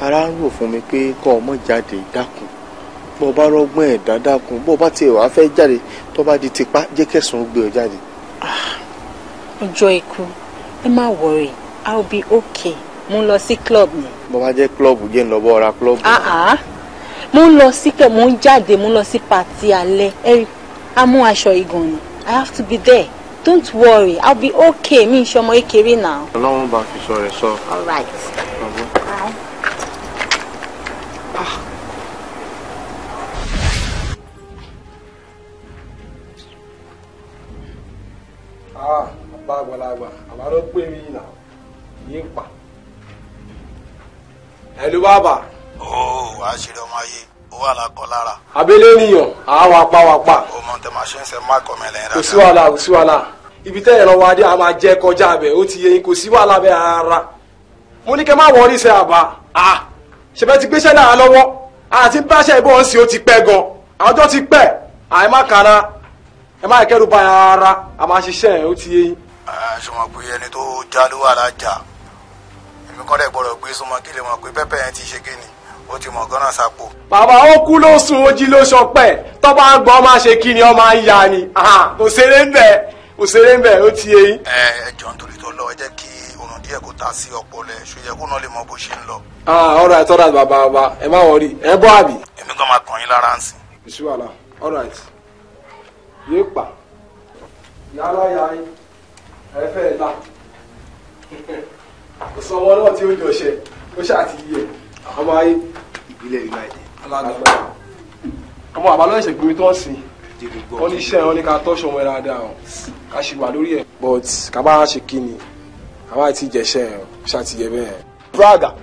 Ara ń rò fún mi pé kọ́ ọmọ jáde, dákun. Bọ́ ọ bá rọ́gbọ́n ẹ̀dá, dákun. Bọ́ ọ bá tiẹ̀ wá fẹ́ jáde, tó bá di tipá, jẹ́ kẹsàn-án gbé ọ jáde. Ọjọ́ ikú, ẹ má worry, I will be okay. Mo ń lọ sí club ni. Bọ́ bá jẹ́ club, jẹ́ ń lọ bọ́ ra club. Ah ah, mo ń lọ sí club, mo ń jáde, mo ń lọ sí party alẹ́. Ẹ á mú aṣọ ìgàn ni. I have to be there. Don't worry, I'll be okay. Mi ń ṣe ọmọ kékeré now. Ọlọ́run bá fi sọ rẹ̀ sọ. All right. Bye. Ah, bàbá àgbàlagbà, àbá ló pè mí nà yín pa. Ẹ̀lú bàbá. Ó wàá ṣeré ọmọ ayé, ó wà lákọ lára. Abẹ́lé ènìyàn, àá wà pa wà pa. Ó mọ tẹ máa ṣe ń sẹ má kọ́ mi lẹ́yìn Kò sí wàhálà, kò sí wàhálà. Ibi tẹ́yẹ̀ lọ wá dé, a máa jẹ́ kọjá abẹ, ó ti yé yín, kò sí wàhálà bẹ́ẹ̀ rárá. Mo ní kẹ́ má wọrí iṣẹ́ àbá. Ah, ṣẹ̀fẹ̀ ti gbéṣẹ́ náà lọ́wọ́. Àti báṣẹ́ ìbọn ń sìn ó ti pẹ́ gan. Àwùjọ ti pẹ́, àì má kara. Ẹ má kẹ́rù bá rárá, a máa ṣiṣẹ́ ẹ̀, ó ti yé yín. Ẹ ṣe mọ̀ pé ẹni tó já ló wà lájà. Èmi kọ́ dẹ̀ gbọ́dọ̀ gbé súnmọ́ kí lè mọ̀ pé pẹ́pẹ́ yẹn ti ṣe kí ni, ó ti mọ̀ gánà sápò. Bàbá ó kú ló sùn, ó jí ló sọpẹ́. Tó bá ń gbọ́ máa ṣe kí ni, ọ máa ń ya ni. Kò ṣeré ń bẹ̀, kò ṣeré ń bẹ̀, ó ti yé yín. Ẹ ẹ jọ nítorí tó lọ, ẹ jẹ́ kí oorun díẹ̀ kó ta sí ọpọlọ ẹ, ṣó yẹ kó náà lè mọ bó ṣe ń lọ. All right, all right, bàbá bàbá, ẹ má wọrí, ẹ bọ́ àbí. Èmi kan máa kàn yín lára ń sìn. Kò sí wàhálà, all right. Yé pa. Yálà yá yín, ẹ fẹ́ là. Kò sọ ọmọ náà tí ó jọ ṣe, ó ṣáà ti yẹ. Ọmọ ayé. Ìbílẹ̀ United. Alágbára. Ọmọ àbálọ́ ìṣègùn mi tó ń sìn. Wọ́n ní iṣẹ́ wọn ní ká tọ́ṣọ wọn dáadáa o. Ká ṣì wà lórí ẹ̀. But ká bá ṣe kí ni, ká bá ti jẹ̀ṣẹ̀ ẹ̀, ṣáà ti yẹ bẹ́ẹ̀. Praga,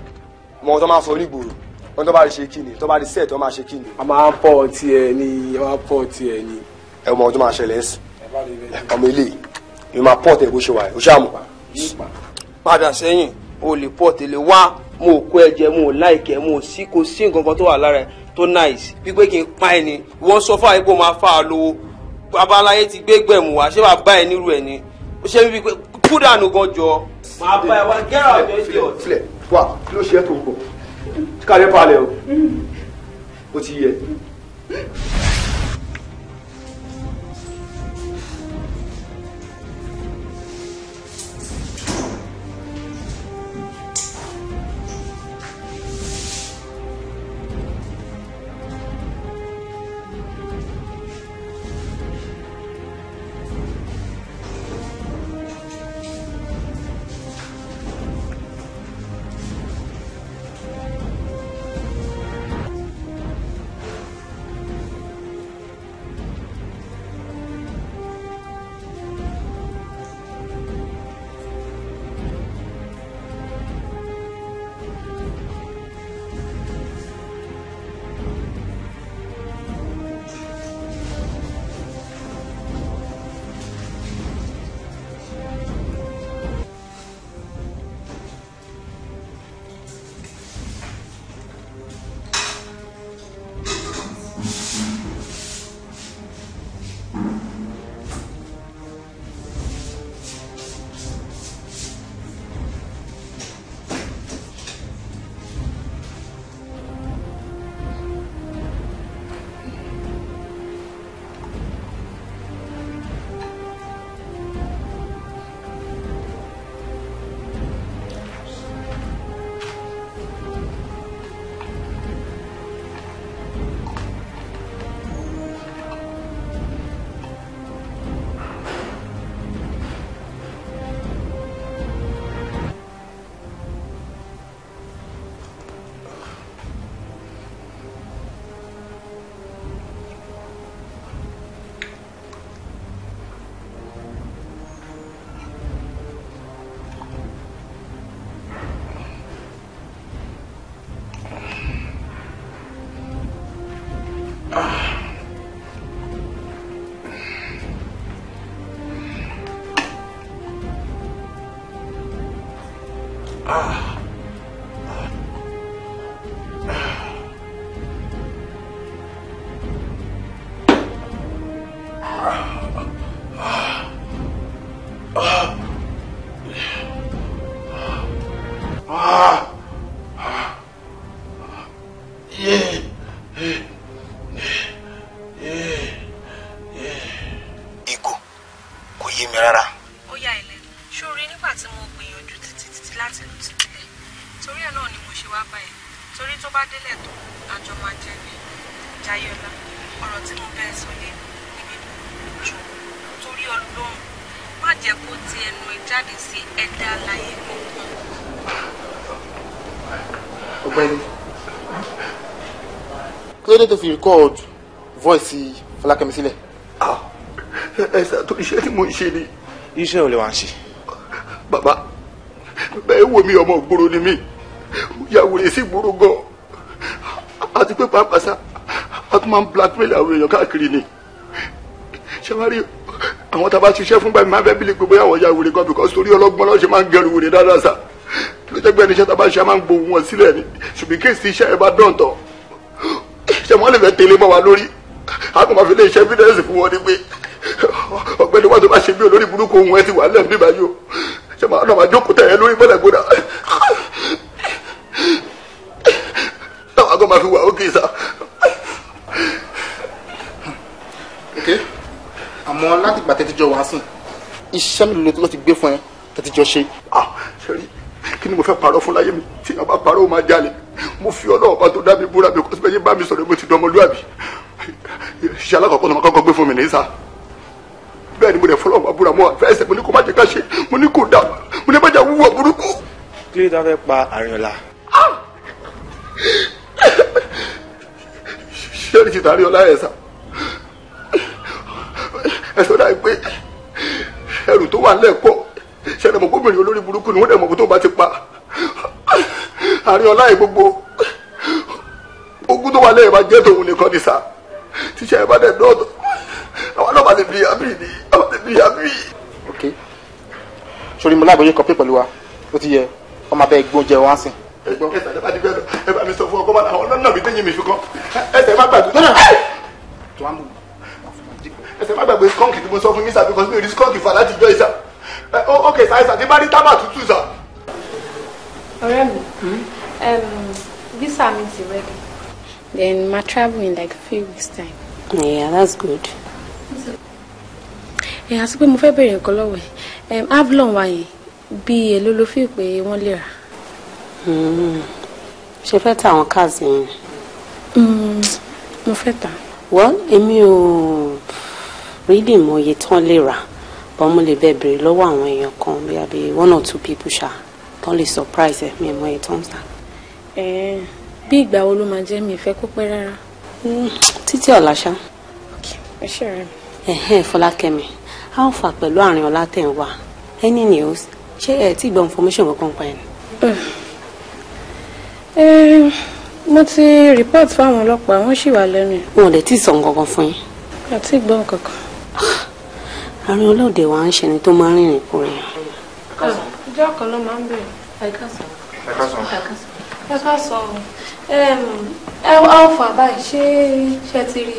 mọ tó máa sọ onígboro, wọn tó bá rí ṣe kí ni, tó bá rí sẹ́ẹ̀ tó máa ṣe kí ni. A máa ń pọ̀ tiẹ̀ ni, a máa ń pọ̀ tiẹ̀ ni. Ẹ mọ ohun tó máa ṣẹlẹ̀ ń sìn. Ọmọ ilé yìí máa pọ̀ tẹ̀ bó ṣe wà ẹ̀, ó ṣáà mọ̀. Padà sẹ́yìn, o lè pọ̀ tẹ̀lé wá, mo kó ẹ jẹ, mo láìkẹ́, mo sí kò sí nǹkan kan tó wà lára ẹ tó nice. Wípé kí n pa ẹ ni, wọ́n sọ fún àyíkó máa fà á lówó. Babaláyé ti gbé gbẹ̀mù wá, ṣé bàbá ẹ nírú ẹ ni? Ó ṣe wípé kú dànù gan jọ. Màá bá ẹ wá, get out of here. Filẹ̀ wá, kí ló ṣe é tó ń bọ̀? Káàdé balẹ̀ o, ó ti yẹ. ṣe wá báyìí. Torí tó bá délẹ̀ tó, àjọ máa jẹ ni. Jayọ̀lá, ọ̀rọ̀ tí mo bẹ́ẹ̀ sọ lé níbi jù torí Ọlọ́run, má jẹ́ kó ti ẹnu ẹ jáde sí ẹ̀dá alààyè kankan. Ọ̀gbẹ́ni, kí ló dé tó fi record voice Fọlákẹ́mi sílẹ̀? Ẹ ṣe àtò iṣẹ́ tí mo ń ṣe ni. Iṣẹ́ ò lè wá ń ṣe. Bàbá, bẹ́ẹ̀ wo mi, ọmọ ìgboro ni mí, ya wèrè sí ìgboro gan, àti pé pàápàá sá a tún máa ń blackmail àwọn èèyàn káàkiri ni. Ṣé wàá rí àwọn tá a bá ṣiṣẹ́ fún báyìí, máa fẹ́ bílẹ̀ pé bóyá àwọn ya wèrè gan, because torí ọlọ́gbọ́n lọ́ọ́ ṣe máa ń gẹrù wèrè dáadáa sá. Ló jẹ́ pé ẹni iṣẹ́ tá a bá ṣe, a máa ń gbóhùn wọn sílẹ̀ ni. Ṣùgbọ́n kéèsì iṣẹ́ ẹ bá dán tán, ṣé wọ́n lè fẹ́ tẹ̀lé mọ́ wa lórí, a kò máa fi lè ṣe evidence fún wọn ni pé ọ̀gbẹ́ni wa tó bá ṣe bí olórí burúkú, ohun ẹ ti wà lẹ́nu níbàyí o. Ṣé máa náà máa jókòó tẹ̀ ẹ́ lórí mọ́lẹ̀ gbóná táwọn akọ́ máa fi wà ókè sá. Ok, àmọ́ láti ìgbà tẹ́tí jọ wá sùn, iṣẹ́ mélòó ló ti gbé fún ẹ tẹ́tí jọ ṣe? Ah, ṣe rí, kí ni mo fẹ́ parọ́ fún láyé mi? Tí a bá parọ́, ó máa jalè. Mo fi Ọlọ́run bá tó dá mi búra mi, kó síbẹ̀ yín bá mi sọ̀rọ̀, mo ti dọmọlúàbí. Iṣẹ́ alákọ̀ọ́kọ́ tó máa kọ́kọ́ gbé fún mi ní sá, bẹ́ẹ̀ ni mo dẹ̀ fọlọ́run bá búra, mo wà fẹ́ ẹsẹ̀, mo ní kó má jẹ́ ká ṣe, mo ní kó dà, mo ní má jẹ́ wúwo burúkú. Kí ló dé fẹ́ pa Àrìnọ̀lá? Ṣé ní ti tàrí ọlá ẹ̀ sá, ẹ̀ sọ dáa pé ẹrù tó wà lẹ́ẹ̀kọ́ ṣẹlẹ̀ mọ̀ gómìnà olórí burúkú ni wọ́n dẹ̀ mọ̀ tó bá ti pa Àrìnọ̀lá ẹ̀, gbogbo ogún tó wà lẹ́yìn máa jẹ́ tòun nìkan ní sá. Tíṣẹ́ ẹ̀ bá dẹ̀ dọ́ọ̀tọ̀, àwọn náà máa lè bí àbí ni àwọn lè bí àbí. Ok, sori mo láàbòye kọpí pẹ̀lú wa, ó ti yẹ ọmọ abẹ́ gbóúnjẹ wá sí. Ẹ sàlẹ̀ bá ti bẹ́ẹ̀ lọ, ẹ bá mi sọ fún ọkọ bá àwọn náà mi tẹ́yìn mi fi kàn. Ẹsẹ̀ má gbàgbé, ẹsẹ̀ má gbàgbé skunk tí mo sọ fún yín sá, because mi ò rí skunk fà láti jọ ìsà. Ok sá, ẹsà tí bá rí tábà tútù sá. Ọ̀rẹ́ mi, visa mi ti ready. Then ma travel in like few weeks time. Yeah, that's good. Ẹ àti pé mo fẹ́ bèrè nǹkan lọ́wọ́ ẹ̀. Avalon wa yẹn, bí èló ló fi pé wọ́n lè rà? Ṣe fẹ́ ta àwọn cars yẹn? Mo fẹ́ tà. Well, èmi ò really mọ iye tán lè rà, but mo lè bẹ bèrè lọ́wọ́ àwọn èèyàn kan, bí àbí one or two people ṣá, tán lè surprise ẹ̀. Mi ò mọ iye tán tà. Bí ìgbà wo ló máa jẹ́? Mi ì fẹ́ kó pẹ́ rárá. Títí ọ̀la ṣá. Ẹ ṣé, ọ̀rẹ́ mi. Ẹ̀hẹ́n, Fọlákẹ́mi, how far pẹ̀lú Àrìnọ̀lá tẹ̀ ń wá? Any news? Ṣé ẹ tí gbọ́ information kankan pa ẹ̀ ni? Mo ti report fáwọn ọlọ́pàá, wọ́n sì wà lẹ́nu ẹ̀. Wọn ò dẹ̀ tí ì sọ nǹkan kan fún yín? Àti gbọ́ nǹkan kan. Àrìnọ̀lá òde wa ń ṣe ni tó máa ń rìnrìn kúrin. Ìjọ kan ló máa ń bẹ̀rẹ̀. Ẹ káàsán. Ẹ káàsán. Ẹ alfa báyìí, ṣé ṣe ti rí?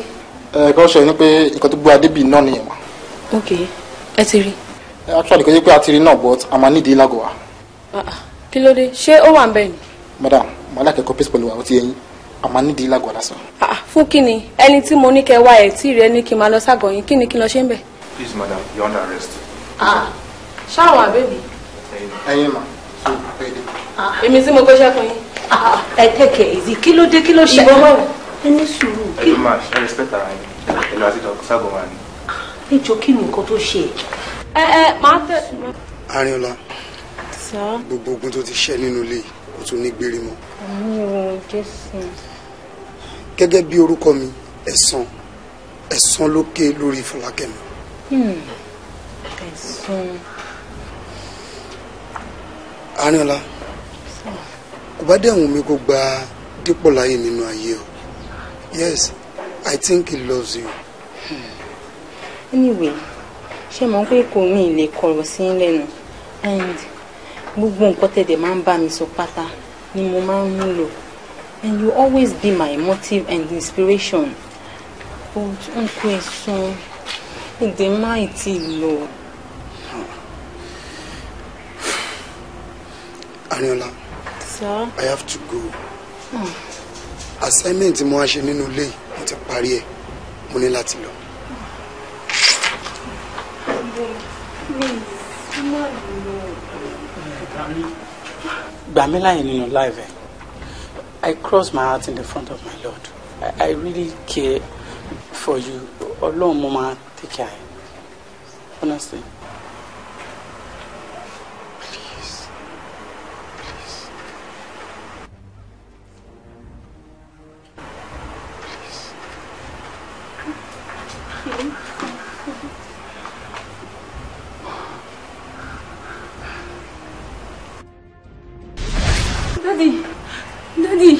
Ẹ kọ́ ṣe ni pé nǹkan tó gbé adébí náà nìyẹn mà. Ok, ẹ ti rí? Actually, kò jẹ́ pé a ti rí náà, but a máa nídìí lágọ̀ọ́ wa. Kí ló dé? Ṣé ó wà ń bẹ̀ ni? Madam, màá lákẹ́kọ̀ọ́ pèsè pẹ̀lú wa, ó ti yẹ yín, a máa nídìí lágọ̀ọ́ lásán. Fún kí ni? Ẹni tí mo ní kẹ́ wá ẹ̀ tí rẹ ní kí n máa lọ ságọ̀ yín, kí ni kí n lọ ṣe ń bẹ̀? Please, madam, you're under arrest. Ṣáwọn àbẹ́bí? Ẹyin mà, so bẹ́ẹ̀ dé. Èmi tí mo gbéṣẹ́ fún yín. Ẹ take it easy, kí ló dé? Kí ló ṣe? Ìwọ báwo? Ẹ ní sùúrù. Ẹ ló máa ṣe respect ara yín. Ẹ lọ àti ságọ̀ wa ni. Ẹ jọ, kí ni nǹkan tó ṣe? Ẹ máa tẹ. Arínọlá, gbogbo ogun tó ti ṣẹ́ nínú ilé yìí, kò tún ní gbére mọ́. Àmín o, Jésù. Gẹ́gẹ́ bí orúkọ mi, ẹ̀san, ẹ̀san ló ké lórí Fọlákẹ́mi. Ẹ̀san. Arínọlá, kò bá dẹ̀ wùn mí kó gba Dípọ̀ láyè nínú ayé o. Yes, I think he loves you. Anyway, ṣé mo pé kò mí lè kọ̀rọ̀ sí lẹ́nu, and gbogbo nǹkan tẹ̀dẹ̀ máa ń bá mi sọ pátá ni mo máa ń múlò, and you always be my motive and inspiration, but uncle Ẹ̀san, èdè má ì tí ì lọ. Arínọlá, Sir? I have to go. Assignment tí mo wá ṣe nínú ilé yìí, mo ti parí ẹ̀, mo ní láti lọ. Gbà mí láyè nínú life ẹ. I cross my heart in the front of my Lord. I really care for you. Ọlọ́run mo máa take care, honestly. Please. Please. Please. Daddy, Daddy,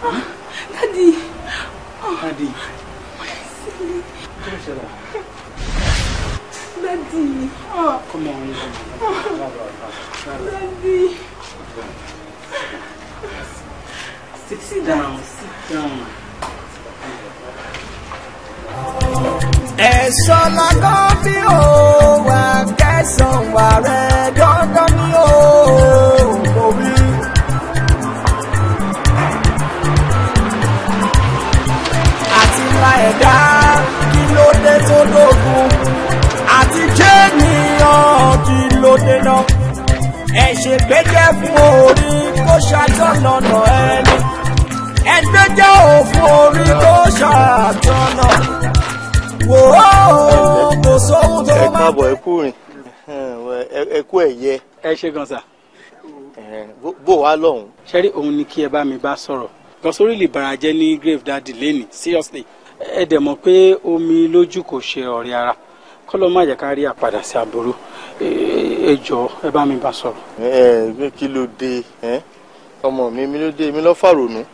ah, Daddy, ah. Daddy. Daddy, ah. Come on, Daddy. Sit down, sit down. Ẹ̀sọ́ làgọ́ bí ó wà kẹsàn-án wà rẹ̀ dandan ni ó kò wí. Àti ńlá ẹ̀dá kí ló dé tó dógún, àti jẹ́niyàn kí ló dé náà. Ẹ ṣe gbẹ́jẹ́ fún orí kó ṣàtọ̀nà ẹni. Ẹ gbẹ́jẹ́ ò fún orí kó ṣàtọ̀nà. Wò ó kò sóhun tó ẹ máa. káàbọ̀, ẹ kú rìn, ẹ kú ẹ̀yẹ. Ẹ ṣe gan sa. Bó wàá lọ́hùn. Ṣẹ́rí òun ni kí ẹ bá mi bá sọ̀rọ̀ because orí lè bara jẹ́ ní grave daddy lẹ́nìí, seriously. Ẹ dẹ̀ mọ̀ pé omi lójú kò ṣe ọ̀rẹ́ ara, kọ́lọ́ má jẹ́ ká rí àpadà sí aburú. Ẹ jọ̀ọ́, ẹ bá mi bá sọ̀rọ̀. Ẹ kí ló dé ọmọ mi? Mi ló dé mi lọ́ fàrònú.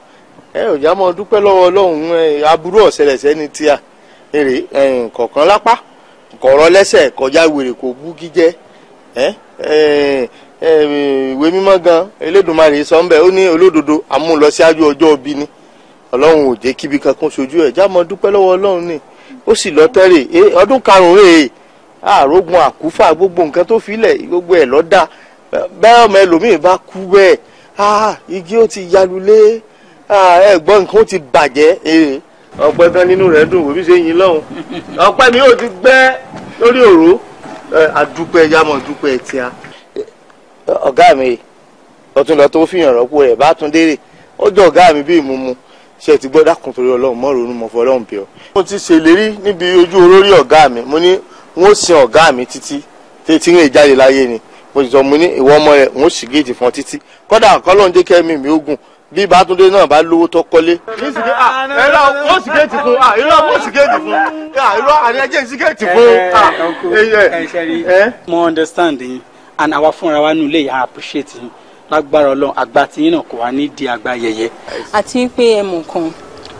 Ẹ ò já mọ́ dúpẹ́ lọ́wọ́ Ọlọ́run. Aburú ọ̀sẹ̀lẹ̀sẹ̀ ni tíà èrè kọ̀ọ̀kan lápá kọ̀ọ̀rọ̀ lẹ́sẹ̀ kọjá wèrè kò bú gíjẹ́. Ìwé mímọ́ gan Elédùmarè sọ ń bẹ̀, ó ní olódodo amúlọsíájú ọjọ́ òbí ni. Ọlọ́run ò jẹ́ kíbi kankan ṣojú ẹ̀, já mọ́ dúpẹ́ lọ́wọ́ Ọlọ́run ni. Ó sì lọ tẹ́rẹ̀ ọdún 5 rèé, àrógun àkúfà, gbogbo nǹkan tó filẹ̀ gbogbo ẹ̀ lọ́dà bẹ́ẹ̀. Ọmọ ẹlòmíì bá kú bẹ́ẹ̀, igi ó ti yalulé, ẹ̀gbọ́n nǹkan ó ti bàjẹ́. Ọpẹ́ tán nínú rẹ̀ dùn, òbí ṣe yin lọ́hùn. Ọpẹ́ mi ò ti gbẹ́ lórí òró. Àdúpẹ́, yámọ̀ dúpẹ́ tíá. Ọ̀gá mi ọtún lọ tó fìyàn rọ́pò rẹ̀ bá tún dérè, ó jọ ọ̀gá mi bí ìmúmu ṣe ti gbọ́. Dákun torí Ọlọ́run, mọ́ ronú mọ́ fọlọ́run bí ọ. Mo ti ṣèlérí níbi ojú olórí ọ̀gá mi, mo ní wọ́n sin ọ̀gá mi títí tí ń jáde láyé ni. Mo sì sọ, mo ní ìwọ ọmọ rẹ̀ wọ́n sì géètì fún ọ títí, kódà kọ́lọ́n jẹ́ kẹ́mi mi ogun bí Bátúndé náà bá lówó tó kọ́lé. Ẹ̀rọ ó sì géètì fún, irọ́ ó sì géètì fún, irọ́ àní ẹjẹ́ sì géètì fún. Ẹ ṣe rí, mo understand yín and àwa fúnra wa nulẹ̀ yà appreciate yín. Lágbára Ọlọ́run, àgbà tí yín náà kò wá ní di àgbà yẹ̀yẹ́. Àti pé ẹ mọ̀ kan,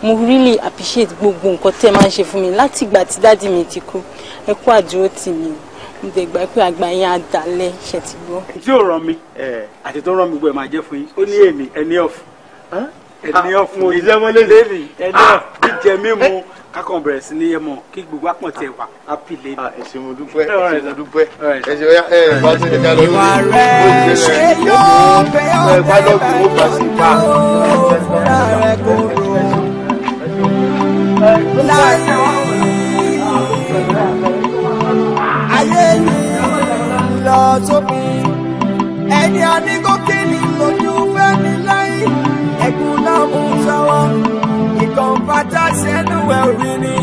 mo really appreciate gbogbo nǹkan tẹ́ máa ń ṣe fún mi láti ìgbà tí dáàdì mi ti kú. Ẹ kú àdúró tì mí, mo dẹ̀ gbà pé àgbà yẹn á dalẹ̀, ṣe ti gbọ́. Tí ò ràn mí àti tó ràn mí, gbogbo ẹ̀ máa jẹ́ fún yín. Ó ní èmi ẹni ọ̀f ẹni ọ̀f mi lẹ́nì ẹni ọ̀f jíjẹ mímu kákan bẹ̀rẹ̀ sí ní ẹmọ kí gbogbo àpọ̀n tiẹ̀ wà happy lẹ́nu. Ẹ ṣé, mo dúpẹ́, ẹ ṣé, mo dúpẹ́, ẹ ṣé. Ọyá ẹ bá tún ẹja lọ. Ìwà rẹ̀ ṣe yóò bẹ́ ẹ bá lọ́gùn ó bá sí pa. Fúnra rẹ̀ kò rò láyé ayé yìí lọ tóbi, ẹni àníkókè ní lójú fẹ́mi lẹ́yìn ẹ̀kún náà mú sọ́wọ́ ìkan bàtà sẹ́nu ẹ̀ orí ni.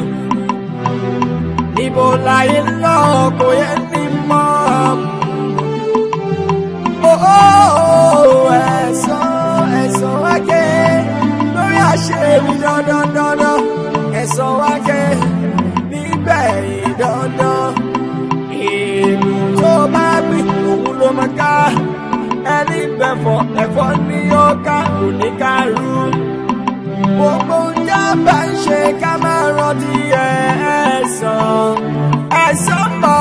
Níbo láyé lọ kò yẹ ní mọ́. Ẹ̀sán ẹ̀sán wákẹ́ lórí àṣírí dandan dandan, ẹ̀sán wákẹ́ nígbẹ̀yìn dandan. Ìlú tó bá gbìn òun ló máa ká, ẹni gbẹ̀fọ̀ ẹ̀fọ́ ní ó ká, kò ní ká rú. Gbogbo jábà ń ṣe ká máa rántí ẹ̀san, ẹ̀san bọ̀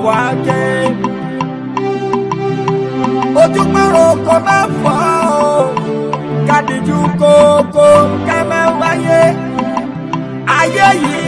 wá ké. Ojúmọ́rò kò má fọ́ o, kádìjú kókó ká má wáyé. Ayé yìí